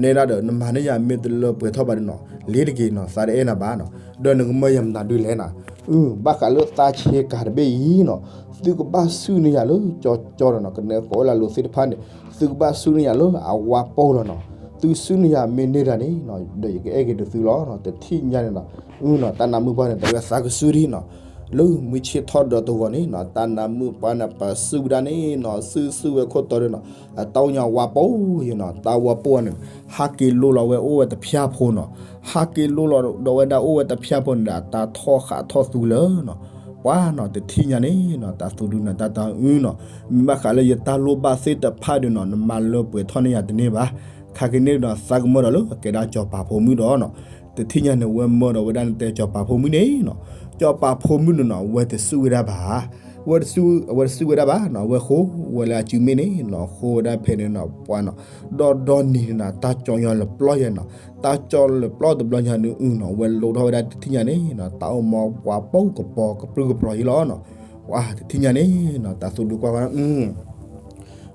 နဲဒၣ်ဒီး နမၤန့ၢ်ယၤမ့ၢ်တလၢပှဲၤထီၣ်ဘးန့ၣ်နီၤ လ့ၤတက့ၤနီၤ သးတအဲၣ်နၤဘၣ်နီၤ. ဒီးနကမၢယၤမနုၤဒုလဲၣ်နီၤ. အု ဘၣ်ဃးလၢသးဆ့ကၤတဘ့ၣ်အံၤနီၤ သုကဘၣ်ဆူၣ်န့ၢ်ယၤလၢကၠီကၠီဒီးနီၤ ကနဲဃီၤလၢလိၤသ့ၣ်တဖၣ်န့ၣ် သုကဘၣ်ဆူၣ်န့ၢ်ယၤလၢအဝါပိၢ်လီၤနီၤ. သုဆူၣ်န့ၢ်ယၤမ့ၢ်န့ၢ်တၢ်န့ၣ်နီၤ ဒီးယကအဲၣ်က့ၤတသုလီၤနီၤ. တထံၣ်ညါန့ၣ်နီၤ အုနီၤ တၢ်နးမုၢ်ပှၢ်န့ၣ် တဲဝဲသးကဆူၣ်ဒံးနီၤ. လၢမုၢ်ဆ့ၣ်ထီၣ်ဒီးတဂီၤန့ၣ်နီၤ တၢ်နးမုၢ်ပှၢ်န့ၣ် ပာ်ဆူၣ်ဝဲဒၣ်န့ၣ်နီၤ ဆူၣ်ဆူၣ်ဝဲခိၣ်တီဒီးနီၤ အတၢ်အိၣ်ညါဝါပိၢ်ယံၤနီၤ တၢ်ဝါပိၢ်န့ၣ် ဟးက့ၤလိလီၤဝဲအိၣ်ဝဲတဖၠၣ်ဖိနီၤ. ဟးက့ၤလိလီၤဒီးဝဲဒၣ်အိၣ်ဝဲတဖၠၣ်ဖိန့ၣ်ဒီး အတၢ်ထီၣ်ဃးထီၣ်သူလၢနီၤ. ပှၤနီၤ တထံၣ်ညါန့ၣ်နီၤ တၢ်သူၣ်ဒုးနၤတၢ်တၢ်အုနီၤ မ့ၢ်ဘၣ်ဃးလၢယတၢ်လိၣ်ဘၣ်သ့ၣ်တဖၣ်ဒီးနီၤ နမၤလၢပှဲၤထီၣ်န့ၢ်ယၤတန့ၢ်ဘၣ်. ခါက့ၤန့ၣ်ဒီး သးကမၢဒီးလၢကဲဒၣ်စီၤပၤဖိမုၣ်ဒီးနီၤ. တထံၣ်ညါန့ၣ် ဝဲမၢဒီးဝဲဒၣ်နတဲစီၤပၤဖိမုၣ်န့ၣ်နီၤ စီၤပၤဖိမုၣ်န့ၣ်နီၤ ဝဲတဆူၣ်ဝဲဒၣ်ဘၣ် ဝဲတဆူၣ်ဝဲဒၣ်ဘၣ်နီၤ ဝဲဃိဝဲလၢအစုမ့ၣ်န့ၣ်နီၤ ဃိဝဲဒၣ်ဖဲန့ၣ်နီၤ ပှၤနီၤ ဒီဒီနံၤန့ၣ်နီၤ တၢ်ကၠီညီလၢပျီယဲနီၤ တၢ်ကၠီလၢပျီတဘျီညါန့ၣ်အုနီၤ ဝဲလိထီၣ်ဝဲဒၣ်တထံၣ်ညါန့ၣ်နီၤ တၢ်အိၣ်မူပှၤပိၢ်ကပီၤကပြုၢ်ကပြီၤယံၤလီၤနီၤ. ပှၤတထံၣ်ညါန့ၣ်နီၤ တၢ်သူၣ်ဒုးကွၢ်ကွၢ်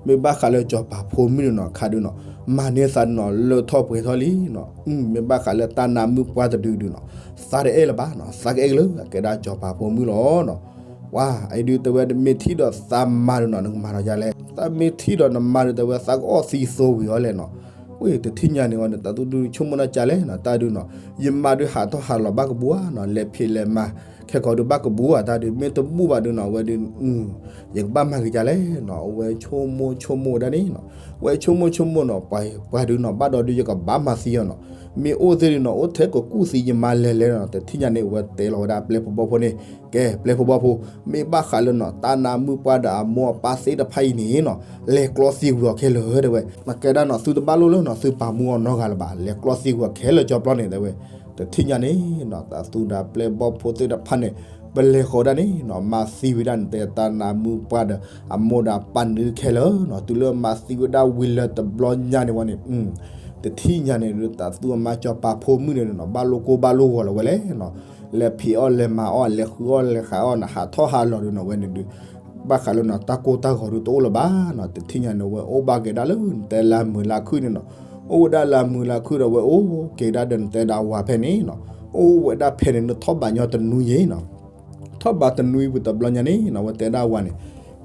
မ့ၢ်ဘၣ်ဃးလၢစီၤပၤဖိမုၣ်န့ၣ်နီၤ ခါဒုးနီၤ မၤန့ၢ်သးဒုးနီၤ လၢထီၣ်ပှဲၤထီၣ်လံနီၤ မ့ၢ်ဘၣ်ဃးလၢတၢ်နးမုၢ်ပှၢ်တဒုဒုနီၤ သးတအဲၣ်လၢၤဘၣ်နီၤ သးကအဲၣ်က့ၤလၢအကဲဒၣ်စီၤပၤဖိမုၣ်လီၤနီၤ. ပှၤအံၤဒုးတဲဝဲ မ့ၢ်ထံၣ်ဒီးသးမါဒုးနီၤ နကမၤဒီးယၤလဲၣ် သးမ့ၢ်ထံၣ်ဒီးနမါဒုးတဲဝဲ သးကအီၣ်သံသိဝံၤအီၤလဲၣ်နီၤ. ဝဲတထံၣ်ညါန့ၣ်ဝဲန့ၣ် တၢ်သူၣ်ဒုးဆိကမိၣ်ဒၣ်ကလဲၣ်နီၤ တၢ်ဒုးနီၤ ယမါဒုးဟးထီၣ်ဟးလီၤဘၣ်ကဘူဧါနီၤ လဲၤဖံးလဲၤမၤ ခဲကိာ်ဒုးဘၣ်ကဘူဧါ တၢ်ဒုး မ့ၢ်တဘူၣ်ဘၣ်ဒုးနီၤ အဝဲဒုး ယကဘၣ်မၤက့ၤဒ်လဲၣ်နီၤ အဝဲဆိကမိၣ်ဆိကမိၣ်ဝဲဒၣ်န့ၣ်နီၤ ဝဲဆိကမိၣ်ဆိကမိၣ်နီၤ ပှၤပှၤဒုးနီၤ ဘၣ်ဒီးဒုးယကဘၣ်မၤသံအီၤနီၤ မ့ၢ်အိၣ်သ့ၣ်ဒုးနီၤ အိၣ်ထဲကကူၣ်သံယမါလဲၤလဲၤနီၤ တထံၣ်ညါန့ၣ် ဝဲတဲလီၤဝဲဒၣ်ပျဲၢ်ဖိဘီၣ်ဖိန့ၣ် ကဲ ပျဲၢ်ဖိဘီၣ်ဖိ မ့ၢ်ဘၣ်ဃးလၢနီၤ တၢ်နးမုၢ်ပှၢ်ဒီးအမိၢ်အပၢ်သ့ၣ်တဖၣ်အံၤန့ၣ်နီၤ လဲၤကျီသံကွံာ်အီၤခဲလၢာ်တဲဝဲ မ့ၢ်ကဲဒၣ်နီၤ သုတဘၣ်လိၣ်လၢနီၤ သုပာ်မူအီၤနီတဂၤလၢၤဘၣ် လဲၤကျီသံကွံာ်အီၤခဲလၢာ်ကၠီပျီန့ၣ်တဲဝဲ တထံၣ်ညါန့ၣ်နီၤ တၢ်သူၣ်ဒီးပျဲၢ်ဘီၣ်ဖိသ့ၣ်တဖၣ်န့ၣ် ပလဲၤဃီၤဒၣ်န့ၣ်နီၤ မၤသံဝဲဒၣ်န့ၣ် တဲတၢ်နးမုၢ်ပှၢ်ဒီး အမိၢ်ဒီးပၢ်န့ၣ်ခဲလၢာ်နီၤ တုၤလၢမၤသံဝဲဒၣ်ဝံၤလၢတဘျီညါန့ၣ်ဝဲန့ၣ် တထံၣ်ညါန့ၣ် တၢ်သူၣ်အမါစီၤပၤဖိမုၣ်န့ၣ်နီၤ ဘၣ်လိၣ်ကိၢ်ဘၣ်လိၣ်ဂီၤလီၤဝဲလဲၣ်နီၤ လဲၤဖံးအီၣ်လဲၤမၤအီၣ် လဲၤဃုအီၣ်လဲၤဃးအီၣ်နီၤ ဟးထီၣ်ဟးလီၤဒုးနီၤ ဝဲန့ၣ်ဒုး ဘၣ်ဃးလၢနီၤ တၢ်ကိၢ်တၢ်ဂီၤဒုးတအိၣ်လၢၤဘၣ်နီၤ တထံၣ်ညါန့ၣ် ဝဲအိၣ်ဘၣ်က့ၤဒၣ်လၢနတဲလၢမုၢ်လၢခုၣ်န့ၣ်နီၤ အိၣ်ဝဲဒၣ်လၢမုၢ်လၢခုၣ်ဒီး ဝဲအိၣ်က့ၤဒၣ်ဒီးနတဲဒၣ်ဝၤဖဲန့ၣ်နီၤ အိၣ်ဝဲဒၣ်ဖဲန့ၣ် နထီၣ်ဘးညီတနွံယဲနီၤ ထီၣ်ဘးတနွံဝံၤတဘျီညါန့ၣ်နီၤ ဝဲတဲဒၣ်ဝၤန့ၣ်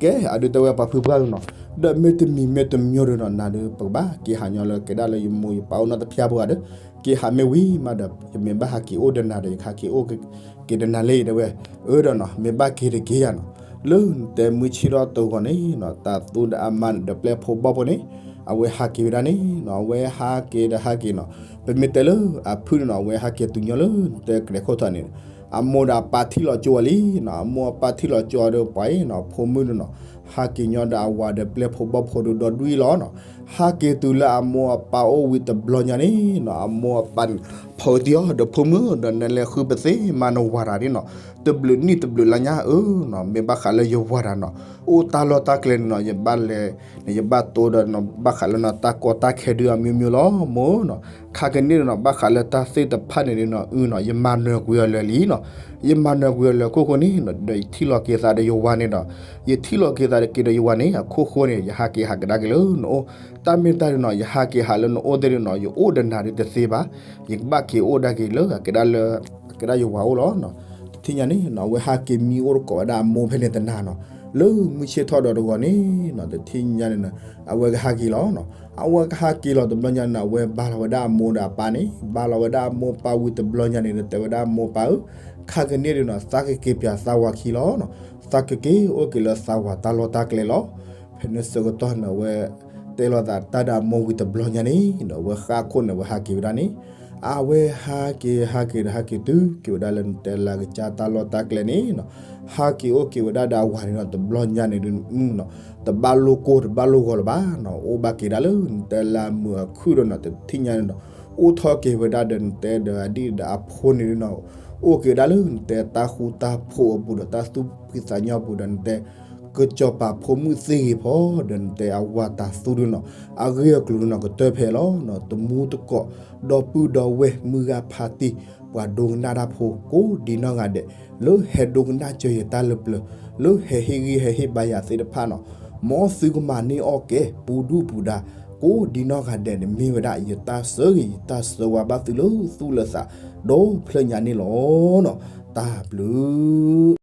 ကဲ အဒုးတဲဝဲပှၤဖုပှၢ်နီၤ ဒီးမ့ၢ်တမံၤမ့ၢ်တမံၤဒုးနီၤ နၤဒုးပကဘၣ်က့ၤဟးညီလၢကဲဒၣ်လၢယမိၢ်ယပၢ်အိၣ်နီတဖျၢၣ်ဖိဂၤဒီး က့ၤဟးမ့ၢ်ဝံၤမးဒီး ယမ့ၢ်ဘၣ်ဟးက့ၤအိၣ်ဒီးနၤဒီး ယကဟးက့ၤအိၣ်က့ၤဒီးနၤလံတဲဝဲ အၢဒီးနီၤ မ့ၢ်ဘၣ်က့ၤတက့ၢ်ယၤနီၤ လၢနတဲမုၢ်ဆ့ၣ်ထီၣ်တဂီၤန့ၣ်နီၤ တၢ်သူၣ်ဒီးအမါန့ၣ်ဒီးပျဲၢ်ဖိဘီၣ်ဖိန့ၣ် အဝဲဟးက့ၤဝဲဒၣ်န့ၣ်နီၤ အဝဲဟးက့ၤဒီးဟးက့ၤနီၤ ပမ့ၢ်တဲလၢအဖုၣ်န့ၣ်နီၤ အဝဲဟးက့ၤတုၤညီလၢနတဲကလဲၤခိၣ်ထီၣ်န့ၣ် အမိၢ်ဒီးအပၢ်ထံၣ်လီၤကၠိအီၤလံနီၤ အမိၢ်အပၢ်ထံၣ်လီၤကၠိအီၤဒီးပှၤအံၤနီၤ ဖိမုၣ်ဒုးနီၤ ဟးက့ၤညီဒီးအဝၤဒီးပျဲၢ်ဖိဘီၣ်ဖိဒုးဒီဒွံလီၤနီၤ ဟးက့ၤတုၤလၢအမိၢ်အပၢ်အိၣ်ဝံၤတဘျီညါန့ၣ်နီၤ အမိၢ်အပၢ်န့ၣ် ဖီတံၢ်အီၤဒီးဖိမုၣ်ဒီး နလဲၤဃုပသ့မၤနဝၤတၢ်န့ၣ်နီၤ တဘျုးနံၣ်တဘျုးလါညါအၢနီၤ မ့ၢ်ဘၣ်ဃးလၢယဝၤတၢ်နီၤ အိၣ်တၢ်လီၢ်တၢ်ကျဲန့ၣ်နီၤ ယဘၣ်လဲၤန့ၣ် ယဘၣ်တိဒီးနီၤ ဘၣ်ဃးလၢနီၤ တၢ်ကီတၢ်ခဲဒုးအမျိုးမျိုးလီၤ မိၢ်နီၤ ခါကန့ၣ်နီၤ ဘၣ်ဃးလၢတၢ်သ့ၣ်တဖၣ်န့ၣ်နီၤ အုနီၤ ယမၤနၢၤကွံာ်အီၤလၢာ်လံနီၤ ယမၤနၢၤကွံာ်အီၤလၢာ်ခိၣ်ဃိန့ၣ်နီၤ ဒီးယထံၣ်လီၤက့ၤသးဒီးယဝၤန့ၣ်ဒီး ယထံၣ်လီၤက့ၤသးဒီးက့ၤဒီးယဝၤန့ၣ် အခိၣ်ဃိန့ၣ် ယဟးက့ၤဟးကဒါက့ၤလၢနအိၣ် တၢ်မ့ၢ်တၢ်ဒုးနီၤ ယဟးက့ၤဟးလၢနအိၣ်သ့ၣ်ဒုးနီၤ ယအိၣ်ဒီးနၤဒုးတသ့ဘၣ် ယကဘၣ်က့ၤအိၣ်ဒၣ်က့ၤလၢအကဲဒၣ်လၢ အကဲဒၣ်ယဝၤအိၣ်လီၤနီၤ တထံၣ်ညါန့ၣ်နီၤ အဝဲဟးက့ၤမံအိၣ်တကိးဝဲဒၣ်အမိၢ်ဖဲန့ၣ်တနၤနီၤ လၢမုၢ်ဆ့ၣ်ထီၣ်ဒီးတဂီၤန့ၣ်နီၤ တထံၣ်ညါန့ၣ်နီၤ အဝဲကဟးက့ၤလီၤနီၤ အဝဲကဟးက့ၤလီၤတဘျီညါန့ၣ်နီၤ အဝဲဘါလီၤဝဲဒၣ်အမိၢ်ဒီးအပၢ်န့ၣ် ဘါလီၤဝဲဒၣ်အမိၢ်ပၢ်ဝံၤတဘျီညါန့ၣ် တဲဝဲဒၣ်အမိၢ်ပၢ်ဧၢ ခါကန့ၣ်ဒုးနီၤ သးကက့ၤပၠးသးဝၤခံလီၤနီၤ သးကက့ၤအိၣ်က့ၤလၢသးဝၤတၢ်လီၢ်တၢ်ကျဲလီၤ ဖဲန့ၣ်ဆၢကတီၢ်န့ၣ် အဝဲတဲလီၤသးတၢ်ဒီးအမိၢ်ဝံၤတဘျီညါန့ၣ်ဒီး အဝဲဃၣ်ခိၣ်န့ၣ် အဝဲဟးက့ၤဝဲဒၣ်န့ၣ် အဝဲဟးက့ၤဟးက့ၤဒီးဟးက့ၤတုၤက့ၤဝဲဒၣ်လၢ နတဲလၢကစၢ်တၢ်လီၢ်တၢ်ကျဲန့ၣ်နီၤ ဟးက့ၤအိၣ်က့ၤဝဲဒၣ်ဒီးအဝၤန့ၣ်နီၤ တဘျီညါန့ၣ်ဒုး တဘၣ်လိၣ်ကိၢ်တဘၣ်လိၣ်ဂီၤလၢၤဘၣ်နီၤ အိၣ်ဘၣ်က့ၤဒၣ်လၢ နတဲလၢမုာ်အခုၣ်ဒီးနီၤ တထံၣ်ညါန့ၣ်ဒီး အိၣ်ထီၣ်က့ၤဝဲဒၣ်ဒီးနတဲဒီးအဒံၣ်ဒီးအဖိန့ၣ်နီၤ, အိၣ်က့ၤဝဲဒၣ်လၢနတဲတၢ်ဃူတၢ်ဖိးအပူၤဒီးတၢ်သူၣ်ဖှံသးညီပူၤဒီးနတဲ ကစီၤပၤဖိမုၣ်သ့ၣ်ဂ့ၤဖီဒီးနတဲအဝၤတၤသူဒုနီၤ, အဂ့ၢ်အကျိၤဒုနီၤ ကတၢၢ်ဖဲလီၤနီၤ, တမူတကိး ဒီပုၢ်ဒီဝဲၢ်မုၢ်ဂၤဖါတံၢ် ပှၤဒိကနၣ်တၢ်ဖိကိးဒ်နီၢ်ဂၤဒဲး လၢဟဲဒိကနၣ်စၢၤယတၢ်လၢပျၢၤ လၢဟဲဟ့ၣ်ဂံၢ်ဟဲဟ့ၣ်ဘါယၤသ့ၣ်တဖၣ်နီၤ, မ်သုကမၤန့ၢ်အီၣ်ကဲ ပူၤဒူၣ်ပူၤဒါ ကိးဒ်နီၢ်ဂၤဒဲးန့ၣ် မ့ၢ်ဝဲဒၣ်ယတၢ်ဆၢဂ့ၤ ယတၢ်ဆၢဝါဘၣ်သုလၢသူၣ်လၢသး ဒီဖျၢၣ်ညါန့ၣ်လီၤနီၤ, တၢ်ဘျုး